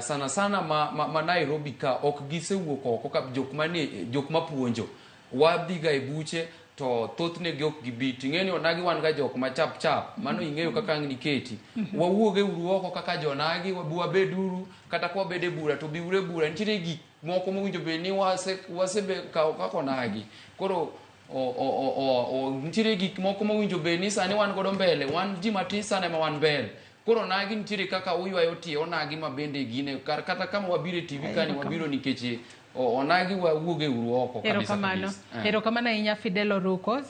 sana sana ma Nairobi ka ok gisewuok oko ka jok manie jok mapuonjo wadhiga e buche to thothne gi ok gibi. Ting'e ni onagi wan ga jok ma chap chap, mano ing'eyo kaka ang' niketi wawuog e uru oko kaka jonagi wabi wabeduru kata ka wabed e bura to biuru e bura. Nitiere gik moko mowinjo bed ni wasebe kawo kaka onagi. Koro o nitiere gik moko mowinjo bed ni sani wan godo mbele, wan ji matis sana ema wan mbele. Koro onagi nitiere kaka uywayo tie onagi ma bende gine kar kata kama wabiro e TV kani wabiro nikech onagi wawuog e uru oko kabisa. Erokamano. Kabisa. Erokamano ahinya, Fidel Oruko,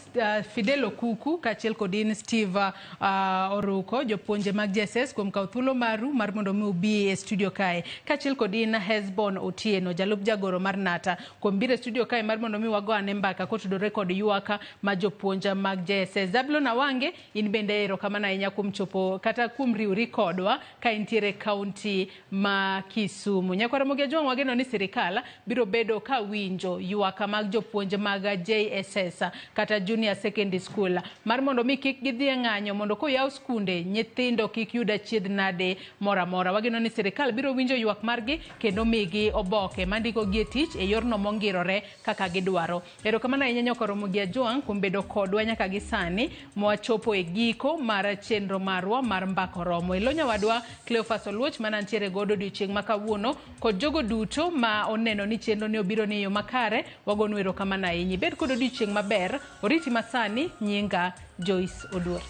Fidel Okuku kaachiel kod in Steve Oruko, jopuonje mag JSS, kuom kawo thuolo maru mar mondo mi ubi e studio kae, kaachiel kod in Hesbon Otieno, jalup jagoro mar Nata, kuom biro e studio kae mar mondo mi wago ane mbaka kotudore kod ywak ma jopuonj mag JSS. Zablon Awange, in bende erokamano ahinya kuom chopo kata kuom riwri kodwa ka intiere kaunti ma Kisumu. Nyakwar Ramogi Ajwang', wageno ni sirikal biro bedo ka winjo ywak mag jopuonj mag JSS kata Junior Secondary School mar mondo mi kik gidhi e ng'anyo, mondo koyaw skunde nyithindo kik yud achiedh nade moro amora. Wageno ni sirikal biro winjo ywak margi kendo migi oboke mandiko gi e tich e yorno mongirore kaka gidwaro. Erokamano ahinya, Nyakwar Ramogi Ajwang', kuom bedo kodwa nyaka gi sani mwachopo e giko mar chenro marwa mar Mbaka Oromo. Elo nyawadwa Cleophas Oluoch mana ntiere godo odiochieng' ma kawuono kod jogo duto ma oneno ni chenro ne obiro ni e yo makare, wagonu erokamano ahinya. Ibed kod odiochieng' maber. Oriti masani, nyinga Joyce Oduor.